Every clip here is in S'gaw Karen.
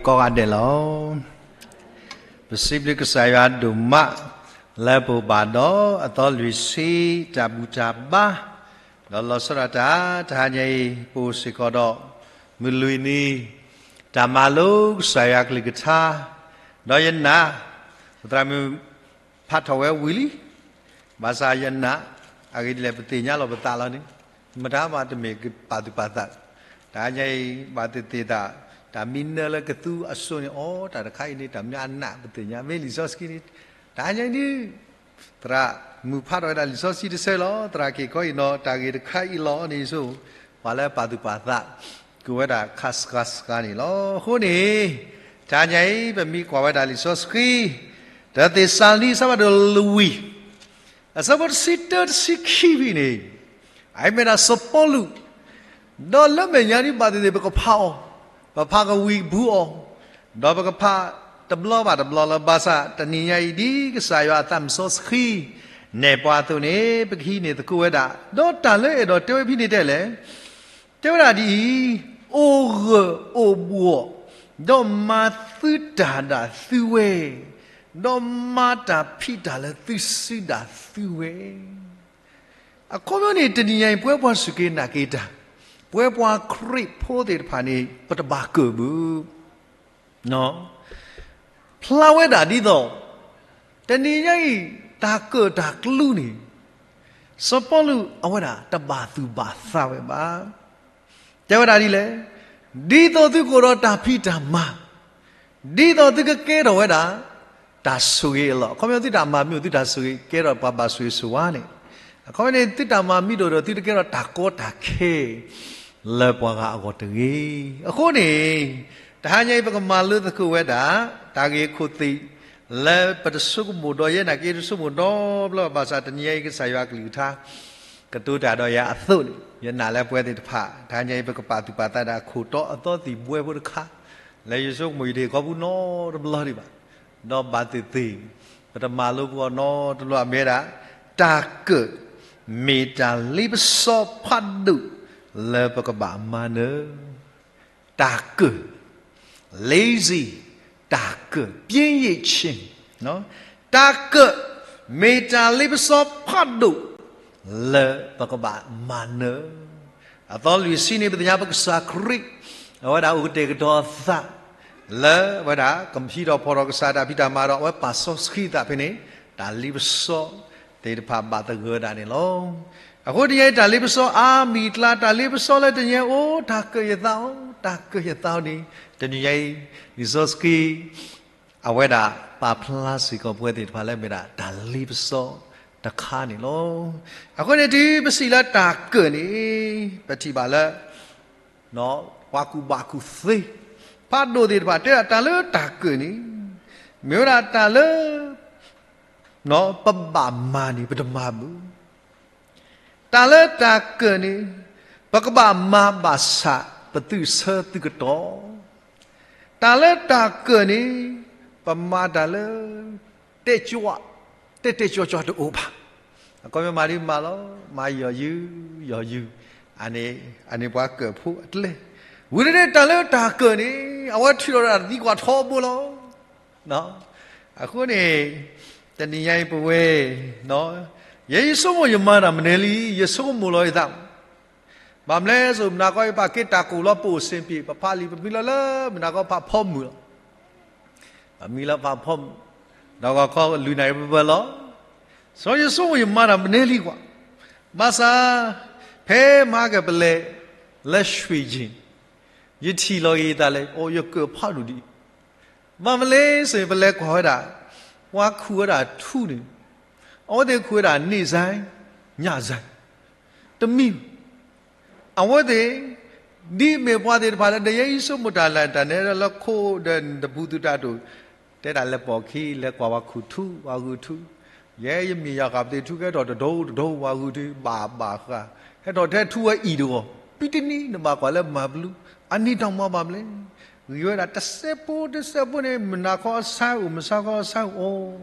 ကိးဂၤဒဲးလီၤ. ပစံးဘျုးကစၢ်ယွၤဒိၣ်မး လၢပအိၣ်ဘၣ်ဒီးအသီလွံၢ်ဆံ တၢ်ဘူၣ်တၢ်ဘါ, ဒီးလီၤဆီဒၣ်တၢ် တဟါညါအံၤ ပအိၣ်စ့ၢ်ကီးဒီး မုၢ်လွံၢ်နံၤ တၢ်မၤလိကစၢ်ယွၤကလုၢ်ကထါ, ဒီးယနာ် ပသရၣ်မုၣ် ဖးထီၣ်ဝဲဝံၤလံ, ဘၣ်ဆၣ်ယနာ် အဂ့ၢ်ဒ်လဲၣ် ပသ့ၣ်ညါလီၤပသးလီၤန့ၣ်, မတၤမးတမ့ၢ်ကပာ်သူၣ်ပာ်သး, တဟါညါအံၤ ဘၣ်သ့ၣ်သ့ၣ်သး တၢ်မံနၢလၢကသူအစိၤန့ၣ် အိ တၢ်တခါအံၤန့ၣ် တၢ်မနုၤအနးပသ့ၣ်ညါ မ့ၢ်လံာ်စီဆှံန့ၣ်, တဟါညါအံၤန့ၣ် သရၣ်မုၣ်ဖးထီၣ်ဝဲဒၣ်လံာ်စီဆှံတဆၢလီၤ, သရၣ်က့ၤခီအံၤနီၤ တၢ်ဂ့ၢ်တခါအံၤလီၤန့ၣ်ဆိ, ပှၤလၢပာ်သူၣ်ပာ်သး ကဝဲဒၣ်ခါစှၤစှၤန့ၣ်လီၤ. အဃိန့ၣ် တဟါညါအံၤ ပမ့ၢ်ကွၢ်ဝဲဒၣ်လံာ်စီဆှံ တသ့းစၤလနံ အဆၢဖးဒိၣ်လွံၢ် အဆၢဖိတဆံတၢ တဆံခံဖဲန့ၣ်, အအံၤမ့ၢ်ဒၣ်စီၤပီလူး, ဒီးလၢမဲာ်ညါဒ်ဘၣ်သ့ၣ်သ့ၣ် ပကဖးအီၤ, ပဖးကဝံၤကပူၤအီၤ, ဒီးပကဖးတဘျီဘၣ်တဘျီလၢ ဘၣ်ဆၣ်တနံၤညါအံၤ ဒ်ကစၢ်ယွၤအသးမုၢ်စီဆှံ နဲၣ်ပှၤအသိးန့ၣ် ပကဟံးန့ၢ်သကိးဝဲဒၣ်, ဒီးတၢ်လၢအဲၣ်ဒိးတဲဝဲဖဲန့ၣ်တဲလဲၣ် တဲဝဲဒၣ်ဒ်အံၤ, အိၣ်ဂၢၢ်အိၣ်ဘှီၣ်, ဒီးမၤသုတၢ်ဒၣ်သုဝဲ, ဒီးမၤတၢ်ဖံးတၢ်လၢသုစုဒၣ်သုဝဲ. အခီပညီန့ၣ် တနံၤညါအံၤ ပဝဲပှၤစူၢ်က့ၤနာ်က့ၤတၢ်, ပဝဲပှၤခရံာ်ဖိသ့ၣ်တဖၣ်န့ၣ် ပတဘၣ်ကၢၣ်ဘၣ် ဖျါဝဲဒၣ်ဒ်သိး တနံၤညါအံၤ တၢ်ကၢၣ်တၢ်ကျူန့ၣ် စီၤပီလူးအဝဲဒၣ်တဘၣ်သူၣ်ဘၣ်သးဝဲဘၣ်. တဲဝဲဒၣ်ဒ်လဲၣ်, ဒ်သိးသုကအိၣ်ဒီးတၢ်ဖံးတၢ်မၤ, ဒ်သိးသုကကဲထီၣ်ဝဲဒၣ် တၢ်ဆိၣ်ဂ့ၤအလီၢ်, အခီပညီသုတၢ်မၤမ့ၢ်အိၣ်သုတၢ်ဆိၣ်ဂ့ၤ ကဲထီၣ်ပှၤဘၣ်ဆိၣ်ဂ့ၤဆိၣ်ဝါန့ၣ်, အခီပညီန့ၣ် သုတၢ်မၤမ့ၢ်တအိၣ်ဒီး သုတကဲထီၣ်တၢ်ကီတၢ်ခဲ လၢပှၤဂၤအဂီၢ်တဂ့ၤ. အဃိန့ၣ် တဟါညါအံၤ ပကမၤလိသကိးဝဲဒၣ် တၢ်ဂ့ၢ်ခိၣ်သ့ၣ် လၢပတဆိကမိၣ်ဒီး ယဲနာ်က့တဆိကမိၣ်ဒီးဘျီ ဘၣ်ဆၣ်တနံၤညါအံၤ ကစၢ်ယွၤကလုၢ်ကထါ ကတိၤတၢ်ဒီးယၤအသိးန့ၣ် ယနာ်လၢပဝဲသ့ၣ်တဖၣ် တဟါညါအံၤ ပကပာ်သူၣ်ပာ်သးဒၣ်ခိၣ်တီအသီသံၣ်ဘှဲဖိတခါ လၢယဆိကမိၣ်ယတဟ့ၣ်ခီပူၤနီတဘျီဒံးဘၣ်, ဒီးဘၣ်သ့ၣ်သ့ၣ် ပတမၤလိပဂီၢ်နီတဘျီ မ့ၢ်ဝဲဒၣ် တၢ်ကၢၣ် မ့ၢ်တၢ်လ့ပစီဖးဒိၣ် လၢပကဘၣ်မၤနၢၤ တၢ်ကၢၣ် lazy တၢ်ကၢၣ် ပျ့ယ့ၣ်ဆ့ၣ် တၢ်ကၢၣ် မ့ၢ်တၢ်လ့ပစီဖးဒိၣ် လၢပကဘၣ်မၤနၢၤ. အသီလွံၢ်ဆံန့ၣ် ပသ့ၣ်ညါပကစၢ်ခရံာ် အဝဲဒၣ်အိၣ်ကတဲာ်ကတီၤအသး လၢအဝဲဒၣ် ကဟံးထီၣ်ဖီၣ်ထီၣ်ကစၢ်တၢ်ဖံးတၢ်မၤဒီး အဝဲပာ်စီဆှံသးဖဲန့ၣ် တၢ်လ့ပစီသ့ၣ်တဖၣ်ဘၣ်သဂၢၢ်ဒၣ်န့ၣ်လီၤ. အဃိတနံၤညါအံၤ တၢ်လ့ပစီအါမံၤအကျါ တၢ်လ့ပစီလၢတနံၤညါအံၤ အိၣ်တၢ်ကၢၣ်ယသးအီၤ တၢ်ကၢၣ်ယသးအီၤန့ၣ် တနံၤညါအံၤ လံာ်စီဆှံ အဝဲဒၣ်ပာ်ဖျါစ့ၢ်ကီးပဝဲသ့ၣ်တဖၣ်လၢမ့ၢ်ဒၣ်တၢ်လ့ပစီတခါန့ၣ်လီၤ. အဃိန့ၣ်တုၤပစံးလၢတၢ်ကၢၣ်န့ၣ် ပထံၣ်ဘၣ်လၢ ပှၤကူၣ်ဘၣ်ကူၣ်သ့ ဖးဒိၣ်သ့ၣ်တဖၣ်တဲဒၣ်တၢ်လၢတၢ်ကၢၣ်န့ၣ် မ့ၢ်ဝဲဒၣ်တၢ်လၢ ပဘၣ်မၤန့ၣ် ပတမၤဘၣ်. တၢ်လၢတၢ်ကၢၣ်န့ၣ် ပကဘၣ်မၤဘၣ်ဆၣ် ပသုးဆၢသုးကတီၢ်, တၢ်လၢတၢ်ကၢၣ်န့ၣ် ပမၤတၢ်လၢ တဲာ်ကၠွ တဲာ်တဲာ်ကၠွကၠွတအိၣ်ဘၣ်. အခီပညီမၤဒ်မၤလီၤ မၤယီၤယုၢ် ယီၤယုၢ် အန့ၣ် အန့ၣ်ပှၤကၢၣ်ဖိအကျဲ, ဝံၤတန့ၣ် တၢ်လၢတၢ်ကၢၣ်န့ၣ် အဝဲထုးထီၣ်ဒၣ်တၢ်သံကွၢ်ထီဘိလီၤ. အဃိန့ၣ် တနံၤညါအံၤပဝဲ ယဲယဆိကမိၣ်ယမၤတၢ်မနုၤလံ ယဆိကမိၣ်လီၤယသး ဘၣ်မနုၤလဲၣ် မုၢ်နၤခီအံၤ ပာ်က့ၤတၢ်ကိၢ်လီၤ ပအိၣ်စ့ၢ်ကီး ပဖးလံာ်ပမံလီၤလၢ မုၢ်နၤခီဖးဖီမုၢ်လီၤ. ပမံလီၤဖးဖီမုၢ် ဒီးဂီၤခီလွံၢ်နၣ်ရံၣ်ပဘၢလီၤ. စီၤယဆိကမိၣ်ယမၤတၢ်မနုၤလံကွၢ်, ဘၣ်ဆၣ် ဖဲမဟါကပလဲၤ လၢ ရွှေကျင် ယထံၣ်လီၤက့ၤယသးလဲၣ် အိၣ်ယကၢၣ်ဖးဒိၣ်ဒံး ဘၣ်မနုၤလဲၣ်စ့ၢ် ပလဲၤကွၢ်ဝဲဒၣ် ပှၤခူၣ်ဝဲဒၣ်ထူန့ၣ် အဝဲသ့ၣ်ခူၣ်ဝဲဒၣ် န့ၣ်စဲ ညၣ်စဲ တမံၤ အဝဲသ့ၣ် ဒ်မ့ၢ်ပှၤသ့ၣ်တဖၣ်လၢ ဒ်ယဲယဆိကမိၣ်တၢ်လၢတၢ်နဲလၢခိဒီးနတပူၤသုတၢ်တိာ် တဲဒၣ်လဲၤပိာ်ခံ လဲၤကွၢ်ပှၤခူၣ်ထူ ပှၤဂုာ်ထူ, ယဲယမ့ၢ်ယၤဃာ်ပသ့ၣ်ထူကဲထီၣ်တဒိတဒိ ပှၤဂုာ်ထူ ဘၣ်ဘၣ်ဃး, ဟဲထီၣ်ထဲထူဝဲအံၤတဂီၢ်, ပံတနံၤနဘၣ်ကွၢ်လၢမၤပလူ, အန့ၣ်တၢ်မၤဘၣ်မလဲၣ်, ဂံၢ်ဝဲဒၣ်တစဲးဖိတစဲးဖိန့ၣ် မုၢ်နၤခီအဆါအိၣ် မုၢ်ဆါခီအဆါအိၣ်,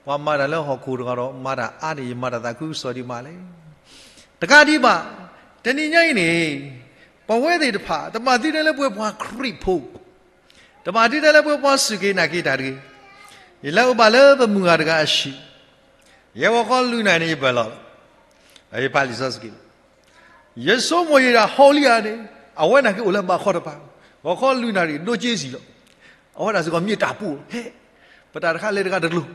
ပှၤမၤတၢ်လၢဟီၣ်ခိၣ်တဂၤဒီး မၤတၢ်အါန့ၣ် ယမၤတၢ်သးခုကစီၣ်ဒံးမးလဲၣ်. တကးဒံးဘၣ် တနံၤညါအံၤန့ၣ် ပဝဲသ့ၣ်တဖၣ် တဘၣ်သ့ၣ်ညါလၢပဝဲပှၤခရံာ်ဖိ တဘၣ်ဒ်တဲလၢပဝဲပှၤစူၢ်က့ၤနာ်က့ၤတၢ်တဂ့ၤ, ယလဲၤအိၣ်ဘၣ်လၢပမုၢ်ဂၤတဂၤအဟံၣ်, ယဲဂီၤခီလွံၢ်နၣ်ရံၣ်န့ၣ် ယပၢၢ်လီၤလီၤ, ယပာ်လံာ်စီဆှံလီၤ. ယဆိကမိၣ်ယဒၣ်ဟီၣ်လံဧါန့ၣ်, အဝဲနာ်က့အိၣ်လၢဘၣ်ခီတပၤ, ဂီၤခီလွံၢ်နၣ်ရံၣ် ဒိက့စံၣ်လီၤ. အဝဲဒၣ်စ့ၢ်ကီးမ့ၢ်တၢ်ပူၤ, ဟဲ, ပတၢ်တခါလဲၤတဂၤတလိၤ,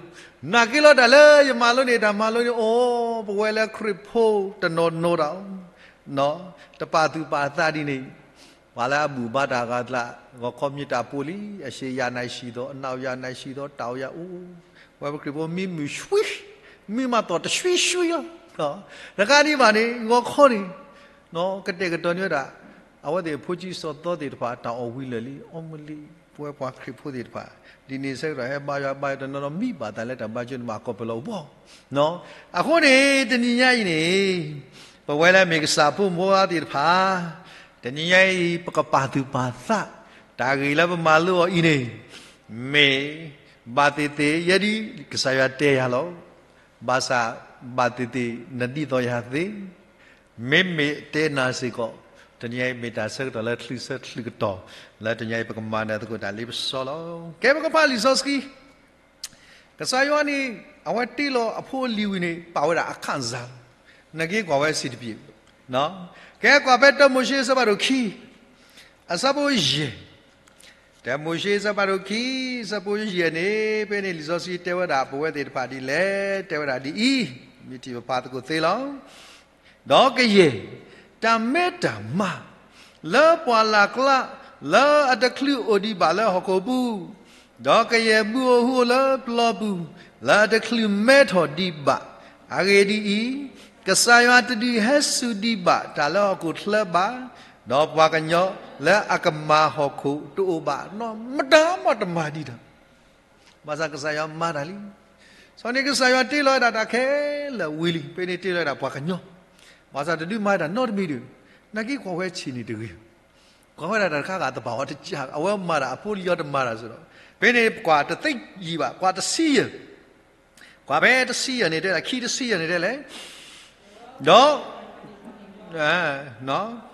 နာ်က့လီၤတၢ်လၢယမၤလိန့ၢ်တၢ်မၤလိန့ၣ်အိၣ်, ပဝဲလၢခရံာ်ဖိတနီၤနီၤတၢ် တပာ်သူၣ်ပာ်သးဒ်န့ၣ်, ပှၤလၢအဘူၣ်ဘါတၢ်အဂၤအကျါ, ဂီၤခီမ့ၢ်တၢ်ပူၤလံ, အရှ့ယၤနၢ်ဆံးသီ, အနၣ်ယၤနၢ်ဆံးသီ, တၢ်အိၣ်ယၤအိၣ်, ပဝဲပခရံာ်ဖိမ့ၢ်မုာ်ဆှံ, မ့ၢ်မၤသီၣ်တဆှံဆှံလီၤ. တခါဒံးဘၣ်န့ၣ် ဂီၤခီန့ၣ်, ကတဲာ်ကတီၤန့ၢ်ဝဲဒၣ်, အဝဲသ့ၣ်ဖိဆံးစီၤသီသ့ၣ်တဖၣ် တၢ်အီၣ်ဝံၤလၢာ်လံ, အီမ့ၢ်လံ, ပဝဲပှၤခရံာ်ဖိသ့ၣ်တဖၣ်, ဒ်န့ၣ်ဆၢကတီၢ်ဟဲဘါယွၤဘါယွၤတနီၤနီၤ မံဘၣ်သးလၢတၢ်ဘါယွၤန့ၣ်မၤကီၢ်ပလီၢ်အဂီၢ် အဃိန့ၣ် တနံၤညါအံၤန့ၣ်, ပဝဲလၢမ့ၢ်ကစၢ်ဖိမုၣ်ဖိခွါသ့ၣ်တဖၣ်, တနံၤညါအံၤ ပကပာ်သူၣ်ပာ်သး, တၢ်ဂ့ၢ်လၢပမၤလိအီၤအံၤန့ၣ်, မ့ၢ်ဘၣ်သ့ၣ်သ့ၣ် ယဲဒ်ကစၢ်ယွၤတဲယၤလီၤ. ဘၣ်ဆၣ်ဘၣ်သ့ၣ်သ့ၣ် နဒ်သိးယၤသ့, မ့မ့ၢ်တဲနၤစ့ၢ်ကီး, တနံၤညါအံၤမ့ၢ်တၢ်ဆၢကတီၢ်လၢချုးဆၢချုးကတီၢ်, လၢတနံၤညါအံၤ ပကမၤနၢၤသကိးတၢ်လ့ပစီလီၤ. ကဲ ပကဖးလံာ်စီဆှံ ကစၢ်ယွၤန့ၣ် အဝဲတ့လီၤအဖိလံၤဝံၤန့ၣ် ပာ်ဝဲဒၣ်အခၣ်စၢ်လီၤ. နက့ကွၢ်ဝဲစံးတပျ့ၤ, ကဲကွၢ်ဖဲတၢမိၤၡ့အဆၢဖးဒိၣ်ခံ, အဆၢဖိယဲၢ်, တၢမိၤၡ့အဆၢဖးဒိၣ်ခံ, အဆၢဖိယဲၢ်န့ၣ် ဖဲန့ၣ်လံာ်စီဆှံတဲဝဲဒၣ်ပဝဲသ့ၣ်တဖၣ်ဒ်လဲၣ်, တဲဝဲဒၣ်ဒ်အံၤ, မ့ၢ်ထံၣ်ပဖးသကိးသ့လီၤ. ဒီးကယဲၢ်, တၢ်မဲတၢ်မါ လၢပှၢ်လၢ်ကျါ, လၢအတချုးအိၣ်ဒံးဘၣ်လၢဟီၣ်ခိၣ်ပူၤ, ဒီးကယဲၢ်ဘုဧိၤဟုဧိၤလၢပျီပူၤ, လၢအတချုးမဲထီၣ်ဒံးဘၣ်. အဂ့ၢ်ဒ်အံၤ, ကစၢ်ယွၤတဒုးဟဲစူၤဒံးဘၣ်တၢ်လၢဟီၣ်ခိၣ်ချၢဘၣ်, ဒီးပှၤကညီလၢအကမၤဟီၣ်ခိၣ်တအိၣ်ဘၣ်, နီၢ်မတၤမးတမၤဒံးတၢ် ဘၣ်ဆၣ်ကစၢ်ယွၤမၤတၢ်လံ. စီၤန့ၣ်ကစၢ်ယွၤတ့လီၤဝဲဒၣ်တၢ်ခဲလၢာ်ဝံၤလံ, ဖဲန့ၣ်တ့လီၤဝဲဒၣ်ပှၤကညီ, ဘၣ်ဆၣ်တဒုးမၤတၢ်နီတမံၤဒီး, နာ်က့ကွၢ်ဝဲဆံးန့ၣ်တဂ့ၤ, ကွၢ်ဝဲဒၣ်တၢ်တခါဂၤသပှၢ်ဝဲတကး, အဝဲမၤတၢ်အဖိလံၤအီၤတမၤတၢ်စ့ၢ်ဒီး, ဖဲန့ၣ်ကွၢ်တသ့ယံာ်ဘၣ်, ကွၢ်တဆံယဲၢ်, ကွၢ်ဖဲတဆံယဲၢ်န့ၣ်တဲလဲၣ်, ခံတဆံယဲၢ်န့ၣ်တဲလဲၣ်, ဒီး ပာ်လၢ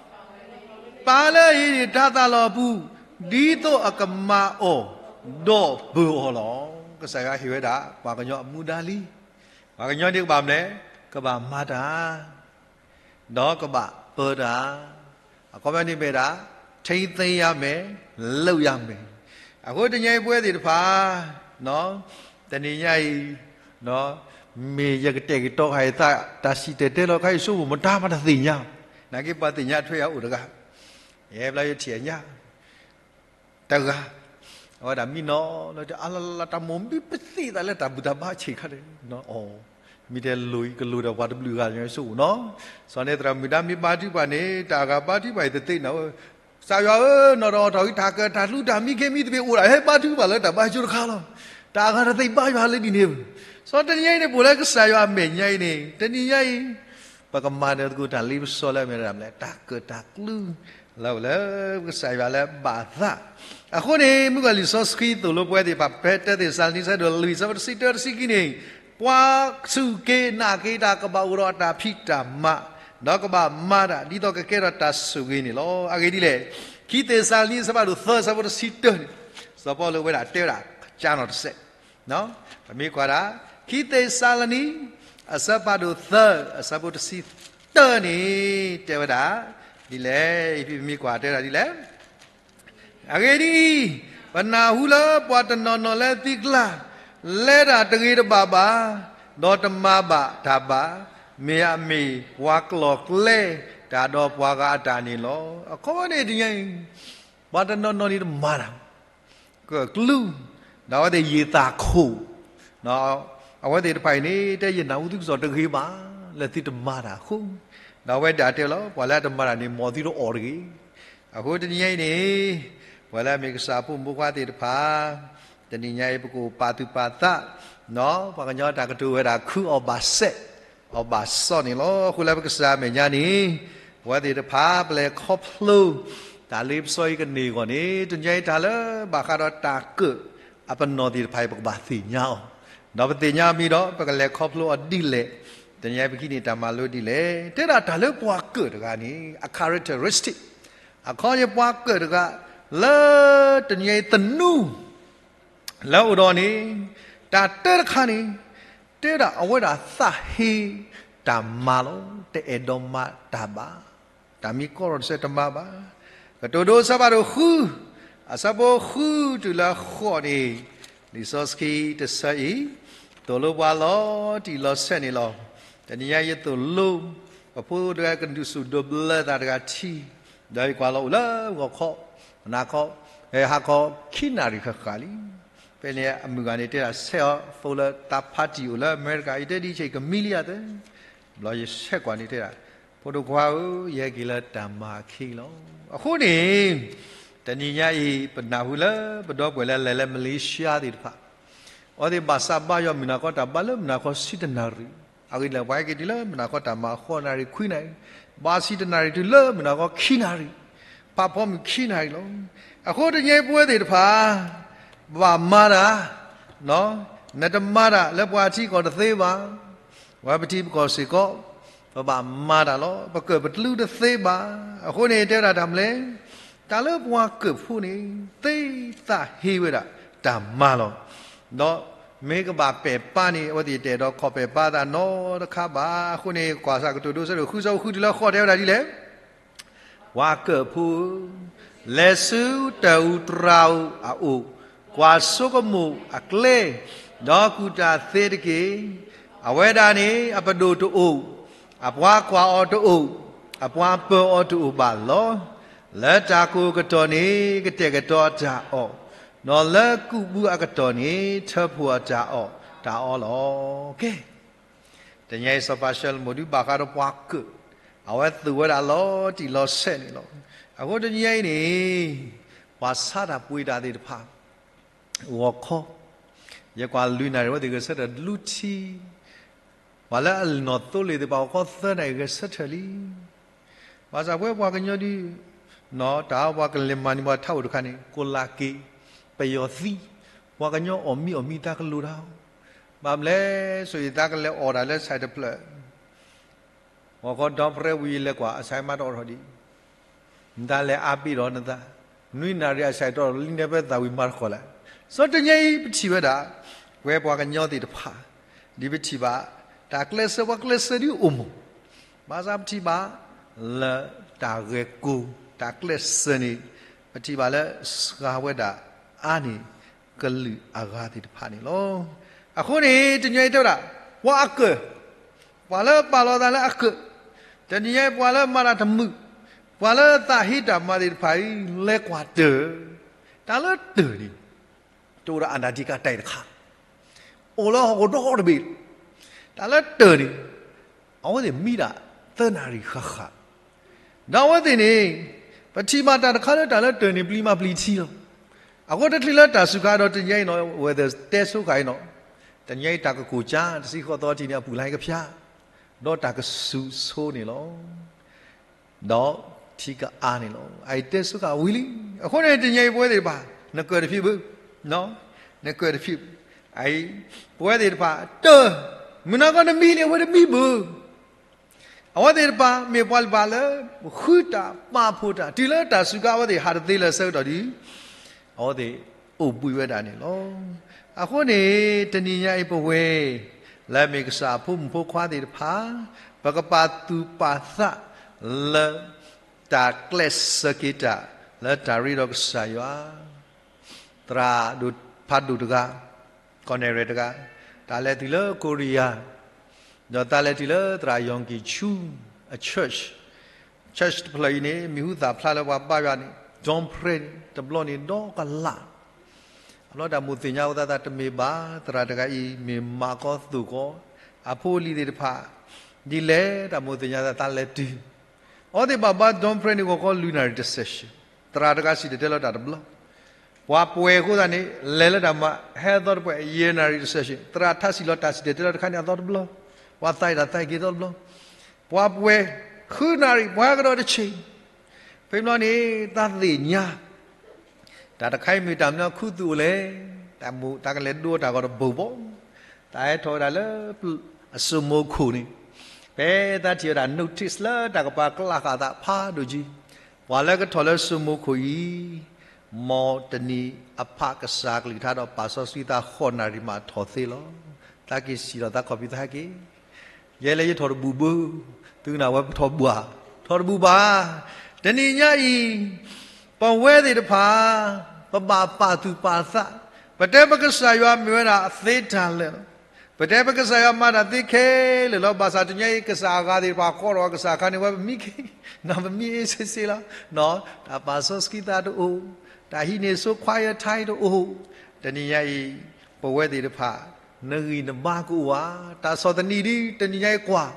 အဟံၣ်တၢ်သၣ်လီၤအပူၤ, ဒ်သိးအကမၤအီၤ, ဒီးပၢၤအီၤလီၤ. ကစၢ်ယွၤဟ့ၣ်ဝဲဒၣ် ပှၤကညီအမူဒါလံ. ပှၤကညီန့ၣ်ကဘၣ်မနုၤလဲၣ်, ကဘၣ်မၤတၢ်, ဒီးကဘၣ်ပၢတၢ်, အခီပညီန့ၣ်မ့ၢ်ဒၣ် ထိန်းသိမ်းရမယ်, လုပ်ရမယ်. အဃိတနံၤညါအံၤပဝဲသ့ၣ်တဖၣ်, တနံၤညါအံၤ မ့ၢ်ယကတဲာ်ကတီၤခါအံၤသး တၢ်စံၣ်တဲၤတဲလီၤခါအံၤ ဆိကမိၣ်မတၤမးတသ့ၣ်ညါ, နာ်က့ပှၤသ့ၣ်ညါထွဲယၤအိၣ်တဂၤ, ယဟဲဘျါယထံၣ်အညါ တဂၤ, အဝဲဒၣ်မံနီၤလၢတၢ်အါလၢ်လၢ် တၢ်မိၣ်မံပသ့ၣ်သးလၢတၢ်ဘူၣ်တၢ်ဘါဆံးခါန့ၣ်, မ့ၢ်တဲလိၤအံၤကလိၤဒီးပှၤတဘျုးဂၤန့ၣ်ဆိကမိၣ်နီၤ, စီၤန့ၣ်သရၣ်မုၣ်ဒါမ့ၢ်ဘါထုကဖၣ်န့ၣ် တၢ်အဂၤဘါထုကဖၣ်အံၤတသ့နီၤ, ကစၢ်ယွၤဧၢ, နီၢ်ဒီးထီၣ်ဂံၢ်တၢ်ကၢၣ်တၢ်ကျူတၢ်မံခ့မံသပ့ၤအိၣ်ဒၣ် ဟဲဘါထုကဖၣ်လၢတၢ်ဘါယွၤတခါလီၤ. တၢ်အဂၤတသ့ဘါယွၤလၢဒ်န့ၣ်, စီၤတနံၤညါအံၤန့ၣ် ပအိၣ်လၢကစၢ်ယွၤအမဲာ်ညါအံၤန့ၣ် တနံၤညါအံၤ ပကမၤနၢၤသကိးတၢ်လ့ပစီလၢအမ့ၢ်ဒၣ်မနုၤလဲၣ်, တၢ်ကၢၣ်တၢ်ကျူ လၢအိၣ်လၢကစၢ်ယွၤလၢဘၣ်သး. အဃိန့ၣ် မုၢ်ကီၢ်လံာ်စီဆှံသိၣ်လိပဝဲသ့ၣ်တဖၣ် ဖဲတၢသ့းစၤလနံ ဆၢဒိၣ်လွံၢ် ဆၢဖိတဆံတၢ တဆံခံန့ၣ်, ပှၤစူၢ်က့ၤနာ်က့ၤတၢ်ကဘၣ်အိၣ်ဒီးအတၢ်ဖံးတၢ်မၤ, ဒီးကဘၣ်မၤတၢ် ဒ်သိးကကဲထီၣ်တၢ်ဆိၣ်ဂ့ၤန့ၣ်လီၤ. အဂ့ၢ်ဒ်လဲၣ်, ခံသ့းစၤလနံ အဆၢဖးဒိၣ်သၢ အဆၢဖိတဆံတၢန့ၣ်, စီၤပီလူးဝဲဒၣ်တဲဝဲဒၣ်ကၢနီၣ်တစဲး ပမ့ၢ်ကွၢ်ဒၣ် ခံသ့းစၤလနံ အဆၢဖးဒိၣ်သၢ အဆၢဖိတဆံတၢန့ၣ် တဲဝဲဒၣ်ဒ်လဲၣ်, ဖဲပမ့ၢ်ကွၢ်တဲဝဲဒၣ်ဒ်လဲၣ်, အဂ့ၢ်ဒ်အံၤ, ပနၢ်ဟူလၢပှၤတနီၤနီၤလၢသုကျါ လဲၤတၢ်တဂ့ၤတဘၣ်ဘၣ်, ဒီးတမၤဘၣ်တၢ်ဘၣ်, မ့ၢ်အမ့ၢ်ပှၤကျီၢ်ကျဲတၢ်ဒီးပှၤဂၤအတၢ်န့ၣ်လီၤ. အခီပညီန့ၣ်တနံၤညါအံၤ ပှၤတနီၤနီၤန့ၣ်တမၤတၢ် ကၢၣ်ကျူ, ဒီးအဝဲသ့ၣ်ယံာ်သးခိၣ်, အဝဲသ့ၣ်တဖၣ်အံၤန့ၣ် တဲယနၢ်ဟူသုကစီၣ်တဂ့ၤဘၣ်, လၢသုတမၤတၢ်အဃိ, ဒီးအဝဲဒၣ်တဲလီၤ ပှၤလၢအတမၤတၢ်န့ၣ် မ်သုတအီၣ်တဂ့ၤ. အဃိတနံၤညါအံၤန့ၣ် ပှၤလၢအမ့ၢ်ကစၢ်ဖိမုၣ်ဖိခွါသ့ၣ်တဖၣ်, တနံၤညါအံၤပကအိၣ်ပာ်သူၣ်ပာ်သး, ပှၤကညီတၢ်ကတိၤဝဲဒၣ် ခုအီၣ်ဘၣ်စဲး, အီၣ်ဘၣ်စီးန့ၣ်လီၤ. အဃိလၢပကစၢ်အမဲာ်ညါန့ၣ်, ပဝဲသ့ၣ်တဖၣ် ပလဲၤခီဖျိ တၢ်လ့ပစီအံၤကန့ၢ်အဂီၢ်န့ၣ် တနံၤညါအံၤတၢ်လၢဘၣ်ဃးဒီးတၢ်ကၢၣ်အပနီၣ်သ့ၣ်တဖၣ်အံၤ ပကဘၣ်သ့ၣ်ညါအီၤ, ဒီးပသ့ၣ်ညါမံၤဒီး ပကလဲၤခီဖျိအီၤဒ်လဲၣ်, တနံၤညါအံၤပကဟံးန့ၢ်တၢ်မၤလိဒ်လဲၣ်. တဲဒၣ်တၢ်လၢပှၤကၢၣ်တဂၤန့ၣ် အ characteristic, အခီပညီပှၤကၢၣ်တဂၤ လၢတနံၤအံၤသနူ လၢအအိၣ်ဒီးန့ၣ် တၢ်တၢတခါန့ၣ် တဲဒၣ်အဝဲဒၣ်သးဟ့တၢ်မၤလီၤ. တအဲၣ်ဒိးမၤတၢ်ဘၣ်. တၢ်မ့ၢ်ကီထီၣ်တစဲးတမၤဘၣ်. ကတိၤဒိအဆၢဖးဒိၣ်ဃု အဆၢဖိဃုတုၤလၢဃိးန့ၣ် လံာ်စီဆှံတဆၢအံၤ သိၣ်လိပှၤလီၤတံၢ်လီၤဆဲးန့ၣ်လီၤ. တနံၤညါယသိၣ်လိ ပဖိတဂၤကဒုးဆူၣ်ဒိးဘျၢသးတဂၤထံ ဒီးယကွၢ်လီၤအိၣ်လၢဂီၤခီ မနၤခီ ဟဲဟးခီခံနၣ်ရံၣ်ဃၣ်ဃၣ်လံ. ဖဲန့ၣ်အမုၢ်ဂၤန့ၣ်တဲဒၣ် ဆဲးအီၤ phone လၢတၢ် party အိၣ်လၢအမဲရကၤ ယတဲဒ်ဆဲးကမံလံယၤသၢ ဘျီယဆဲးကွၢ်န့ၣ်တဲဒၣ် ဖိဒိၣ်ခွါဧၢ ယဟဲက့ၤလၢတၢ်မၤအခံလီၤ. အဃိန့ၣ် တနံၤညါအံၤ ပနၢ်ဟူလၢပဒီပုၢ်ဝဲၢ်လၢလဲၤလၢ Malaysia သ့ၣ်တဖၣ် အဝဲသ့ၣ်ဘၣ်ဆၣ်ဘါယွၤမုၢ်နၤခီတၢ်ဘါလၢမုၢ်နၤခီဆံတနၣ်ရံၣ် အဂ့ၢ်ဒ်လဲၣ် ပှၤဟဲက့ၤတုၤလၢမုၢ်နၤခီတၢ်မၤဃိးနၣ်ရံၣ်ခွံနၣ်ရံၣ် ဘါဆံတနၣ်ရံၣ်တုၤလၢမုၢ်နၤခီခံနၣ်ရံၣ် ဖးဖီမုၢ်ခံနၣ်ရံၣ်လီၤ. အဃိတနံၤအံၤပဝဲသ့ၣ်တဖၣ် ပဘၣ်မၤတၢ် နတမၤတၢ်လၢပှၤထံကီၢ်တသ့ဘၣ်. ဝဲပထံပကီၢ်စ့ၢ်ကီး ပဘၣ်မၤတၢ်လီၤ. ပကၢၣ်ပကျူတသ့ဘၣ်. အဃိန့ၣ်တဲဝဲဒၣ်တၢ်မနုၤလဲၣ်, တၢ်လၢပှၤကၢၣ်ဖိန့ၣ် သ့သးဟ့ဝဲဒၣ်တၢ်မၤလီၤ. ဒီးမ့ၢ်ကဘၣ်ပဲာ်ပၢ်န့ၣ် အဝဲသ့ၣ်တအဲၣ်ဒိးခီၣ်ပဲာ်ပၢ်သးနီတခါဘၣ်. အဃိန့ၣ် ကွၢ်စၢ်ကတိၤဒိဆၢဒိၣ်ဃုဆၢဖိဃုတုၤလၢဃိးတဲဝဲဒၣ်ဒ်လဲၣ် ပှၤကၢၣ်ဖိဧၢ, လဲၤဆူတၢ်အူသရၣ်အအိၣ်, ကွၢ်ဆိကမိၣ်အကျဲ, ဒီးကူၣ်တၢ်သ့တက့ၢ်. အဝဲဒၣ်န့ၣ် အပဒိၣ်တအိၣ်, အပှၤကွၢ်အီၤတအိၣ်, အပှၤပၢၤအီၤတအိၣ်ဘၣ်လီၤ. လၢတၢ်ကိၢ်အကတီၢ်န့ၣ် ကတဲာ်ကတီၤအတၢ်အီၣ်, ဒီးလၢကူးဘုအကတီၢ်န့ၣ် ထၢဖှိၣ်အတၢ်အီၣ်တၢ်အီလီၤ. ကဲ တနံၤအံၤစီၤပၤၡလိၤမိၣ်ဒုးဘၣ်ဃးဒီးပှၤကၢၣ်, အဝဲသူၣ်ဝဲဒၣ်လီၤတံၢ်လီၤဆဲးန့ၣ်လီၤ. အဃိတနံၤအံၤန့ၣ် ပှၤဆါတၢ်ပှ့ၤတၢ်သ့ၣ်တဖၣ် ဂီၤခီ ယကွၢ်လွံၢ်နၣ်ရံၣ် အဝဲသ့ၣ်ဂဲၤဆၢထၢၣ်တလူထံ, ပှၤလၢအလီၤသိလ့ၣ်သ့ၣ်တဖၣ်ဂီၤခီသၢနၣ်ရံၣ်ဂဲၤဆၢထၢၣ်လံ. ဘၣ်ဆၣ်ပဝဲပှၤကညီဒုး တၢ်ပှၤကလဲၤမၤန့ၢ်ပှၤထးအိၣ်တခါန့ၣ် ကိးလးက့ၤ ပယီၤသံ, ပှၤကညီအီၣ်မံအီၣ်မံတၢ်ကလိၤတၢ်, ဘၣ်မနုၤလဲၣ်, ဆိၣ်ဂ့ၤသးကလဲၤအီၣ်တၢ်လၢစဲးတဖျၢၣ် ဂီၤခီဒီဖရဲဝံၤလဲၤကွၢ် အစဲးမးတအိးထီၣ်ဒံး, နတၢ်လဲၤအါဘ့ၣ်ဒီးနသး, နွံနၣ်ရံၣ်အစဲးတအိးထီၣ်လံန့ၣ် ဖဲသးဝံၤမၤတခီလဲၣ်. စီၤတနံၤအံၤပထံၣ်ဝဲဒၣ် ပဝဲပှၤကညီသ့ၣ်တဖၣ် ဒ်ပထံၣ်ဘၣ် တၢ်ကျဲးစၢးပှၤကျဲးစၢးဒ်အိၣ်မး, ဘၣ်ဆၣ်ပထံၣ်ဘၣ် လၢတၢ်ဂဲၤကိၢ် တၢ်ကျဲးစၢးန့ၣ် ပထံၣ်ဘၣ်လၢစှၤဝဲဒၣ်အါန့ၢ် ကလုာ်အဂၤသ့ၣ်တဖၣ်န့ၣ်လီၤ. အဃိန့ၣ် တနံၤအံၤတဲဝဲဒၣ် ပှၤအကၢၣ်, ပှၤလၢပာ်လီၤသးလၢအကၢၣ်, တနံၤအံၤပှၤလၢမၤတၢ်တမုာ်, ပှၤလၢသးဟ့တၢ်မၤသ့ၣ်တဖၣ်အံၤ လဲၤကွၢ်တၢၢ်, တၢ်လၢတၢၢ်န့ၣ် တအိၣ်ဒီးအနၢ်ဒံကၤတၢ်တခါ, အိၣ်လၢဟီၣ်ခိၣ်ဒီတဘ့ၣ်, တၢ်လၢတၢၢ်န့ၣ် အဝဲသ့ၣ်မံဒၣ်သၢနၣ်ရံၣ်ဃၣ်ဃၣ်, ဒီးအဝဲသ့ၣ်န့ၣ် ပထံၣ်ဘၣ်တၢ်တခါလၢတၢ်လၢတၢၢ်န့ၣ် ပျံၤမးပျံၤထံလီၤ. အဃိတချုးလၢတၢ်စူၤခါဒီးတနံၤအံၤနီၤ ဝဲသ့ၣ်တဲဆိခါအံၤနီၤ, တနံၤအံၤတၢ်ကကိၢ်ကၠၢ တဆံဃိးသီတံၢ်န့ၣ် အပူၤလၢဟဲကဖျါ, ဒီးတၢ်ကစူၤဆိန့ၣ်လီၤ. ဒီးထံကအါန့ၣ်လီၤ. အအံၤတဲဆိဃာ်ဝံၤလံ. အဃိန့ၣ် တနံၤအံၤပဝဲသ့ၣ်တဖၣ် နကၢၢ်တဖံးဘၣ်, နကၢၢ်တဖံးဘၣ်. အအံၤ ပဝဲသ့ၣ်တဖၣ် တၢ် မုၢ်နၤခီနမံလံ အဝဲတမံဘၣ်. အဝဲသ့ၣ်တဖၣ် မ့ၢ်ပှၤလၢ်ဘၣ်လၢ ဃုတၢ်ပာ်ဖှိၣ်တၢ် တုၤလၢတၢ်စူၤခါ အဝဲသ့ၣ်ဟးတသ့လၢၤဆၢကတီၢ်ဒီး အဝဲသ့ၣ်အိၣ်ဘှံးဝဲဒၣ်န့ၣ်လီၤ. အဃိန့ၣ် တနံၤညါအံၤပဝဲ လၢမ့ၢ်ကစၢ်အဖိမုၣ်ဖိခွါသ့ၣ်တဖၣ် ပကပာ်သူၣ်ပာ်သးလၢ တၢ်ကျဲးစၢးက့ၤတၢ် လၢတၢ်ရ့ဒီးကစၢ်ယွၤ သရၣ်ဒိၣ်ဖးဒိၣ်တဂၤ ကီၢ်နဲၣ်ရဲၣ်တဂၤ တၢ်လဲၤတုၤလၢကိရံယါ ဒီးတၢ်လဲၤတုၤလၢသရၣ်ယီၣ်ကံၣ်ဆူ အ church, church တဖျၢၣ်အံၤန့ၣ် မံၤဟူသၣ်ဖျါလၢပှၤဘါယွၤန့ၣ် Don Pratt န့ၣ် တဘျီန့ၣ်ဒီကလး အဘျီတၢ်မိၣ်သ့ၣ်ညါအသးသးတမ့ၢ်ဘၣ် သရၣ်တဂၤအံၤ မ့ၢ်မၤကီသိၣ်ကီ အဖိအလံၤသ့ၣ်တဖၣ် ဒ်လဲၣ်တၢ်မိၣ်သ့ၣ်ညါသးသးလဲၤတုၤ အဝဲသ့ၣ်ဘၣ်ဘါ Don Pratt န့ၣ် ဂီၤခီလွံၢ်နၣ်ရံၣ်တ session, သရၣ်တဂၤစံၣ်တဲၤတဲလီၤတၢ်တဘျီ, ပှၤပှဲၤအဃိသတးန့ၣ် လဲၤလၢတၢ်မၤ ဟဲအသီတပှဲၤ ယဲၢ်နၣ်ရံၣ်တ session, သရၣ်ထးစံၣ်လီၤတၢ်စံၣ်တဲၤတဲလီၤတခါန့ၣ်အသီတဘျီ, ပှၤသးအံၤတၢ်သးအံၤက့ၤသီတဘျီ, ပှၤပှဲၤ ဃုနၣ်ရံၣ် ပှၤကဒီးတဆံး, ဖဲဘျီန့ၣ် သးသ့ၣ်ညါ တၢ်တခါအံၤမ့ၢ်တၢ်မနုၤခူသူၣ်အိၣ်လဲၣ်, တၢ်မိၣ်တၢ်ကလဲၤဒိတၢ်ဂီၤတဘိဘိ, တၢ်ဟဲထီၣ်ဝဲဒၣ်လၢ အစိမိၤခိၣ်န့ၣ်, ဖဲသးထံၣ်ဝဲဒၣ် notice လၢတၢ်ကပာ်ကျါဃာ်သးဖးဒိၣ်ကံ, ပှၤလၢကထီၣ်လၢစိမိၤခိၣ်အံၤ မ်တနံၤအဖးကစၢ်အကလုၢ်ကထါဒီးပာ်စီဆှံသးဃိးနၣ်ရံၣ်မးထီၣ်သ့လီၤ. သးက့ၤစံၣ်လီၤသးခီၣ်ဖံးသးဟဲက့ၤ, ယဲလၢယထီၣ်တဘူၣ်ဘၣ်, သုကနၣ်ဝဲပထီၣ်ဘူၣ်ဧါ, ထီၣ်တဘူၣ်ဘၣ်. တနံၤညါအံၤ ပဝဲသ့ၣ်တဖၣ် ပဘၣ်ပာ်သူၣ်ပာ်သး, ပတဲပကစၢ်ယွၤမ့ၢ်ဝဲဒၣ်သ့တၢ်လၢာ်လီၤ. ပတဲပကစၢ်ယွၤမၤတၢ်သ့ခဲလၢာ်လီၤ. ဘၣ်ဆၣ်တနံၤညါအံၤ ကစၢ်အဂၤသ့ၣ်တဖၣ်ဃီထီၣ်ကစၢ်အခါန့ၣ် ဝဲပမံခ့, နီၢ်ပမံအ့စ့စ့လီၤ. တၢ်ပာ်စီဆှံသးတအိၣ်, တၢ်ဟံးန့ၢ် so quiet time တအိၣ်. တနံၤညါအံၤ ပဝဲသ့ၣ်တဖၣ် နဂံၢ်နဘါကအိၣ်ဧါ. တၢ်ဆီၣ်သနံးဒ်တနံၤညါအံၤကွၢ်,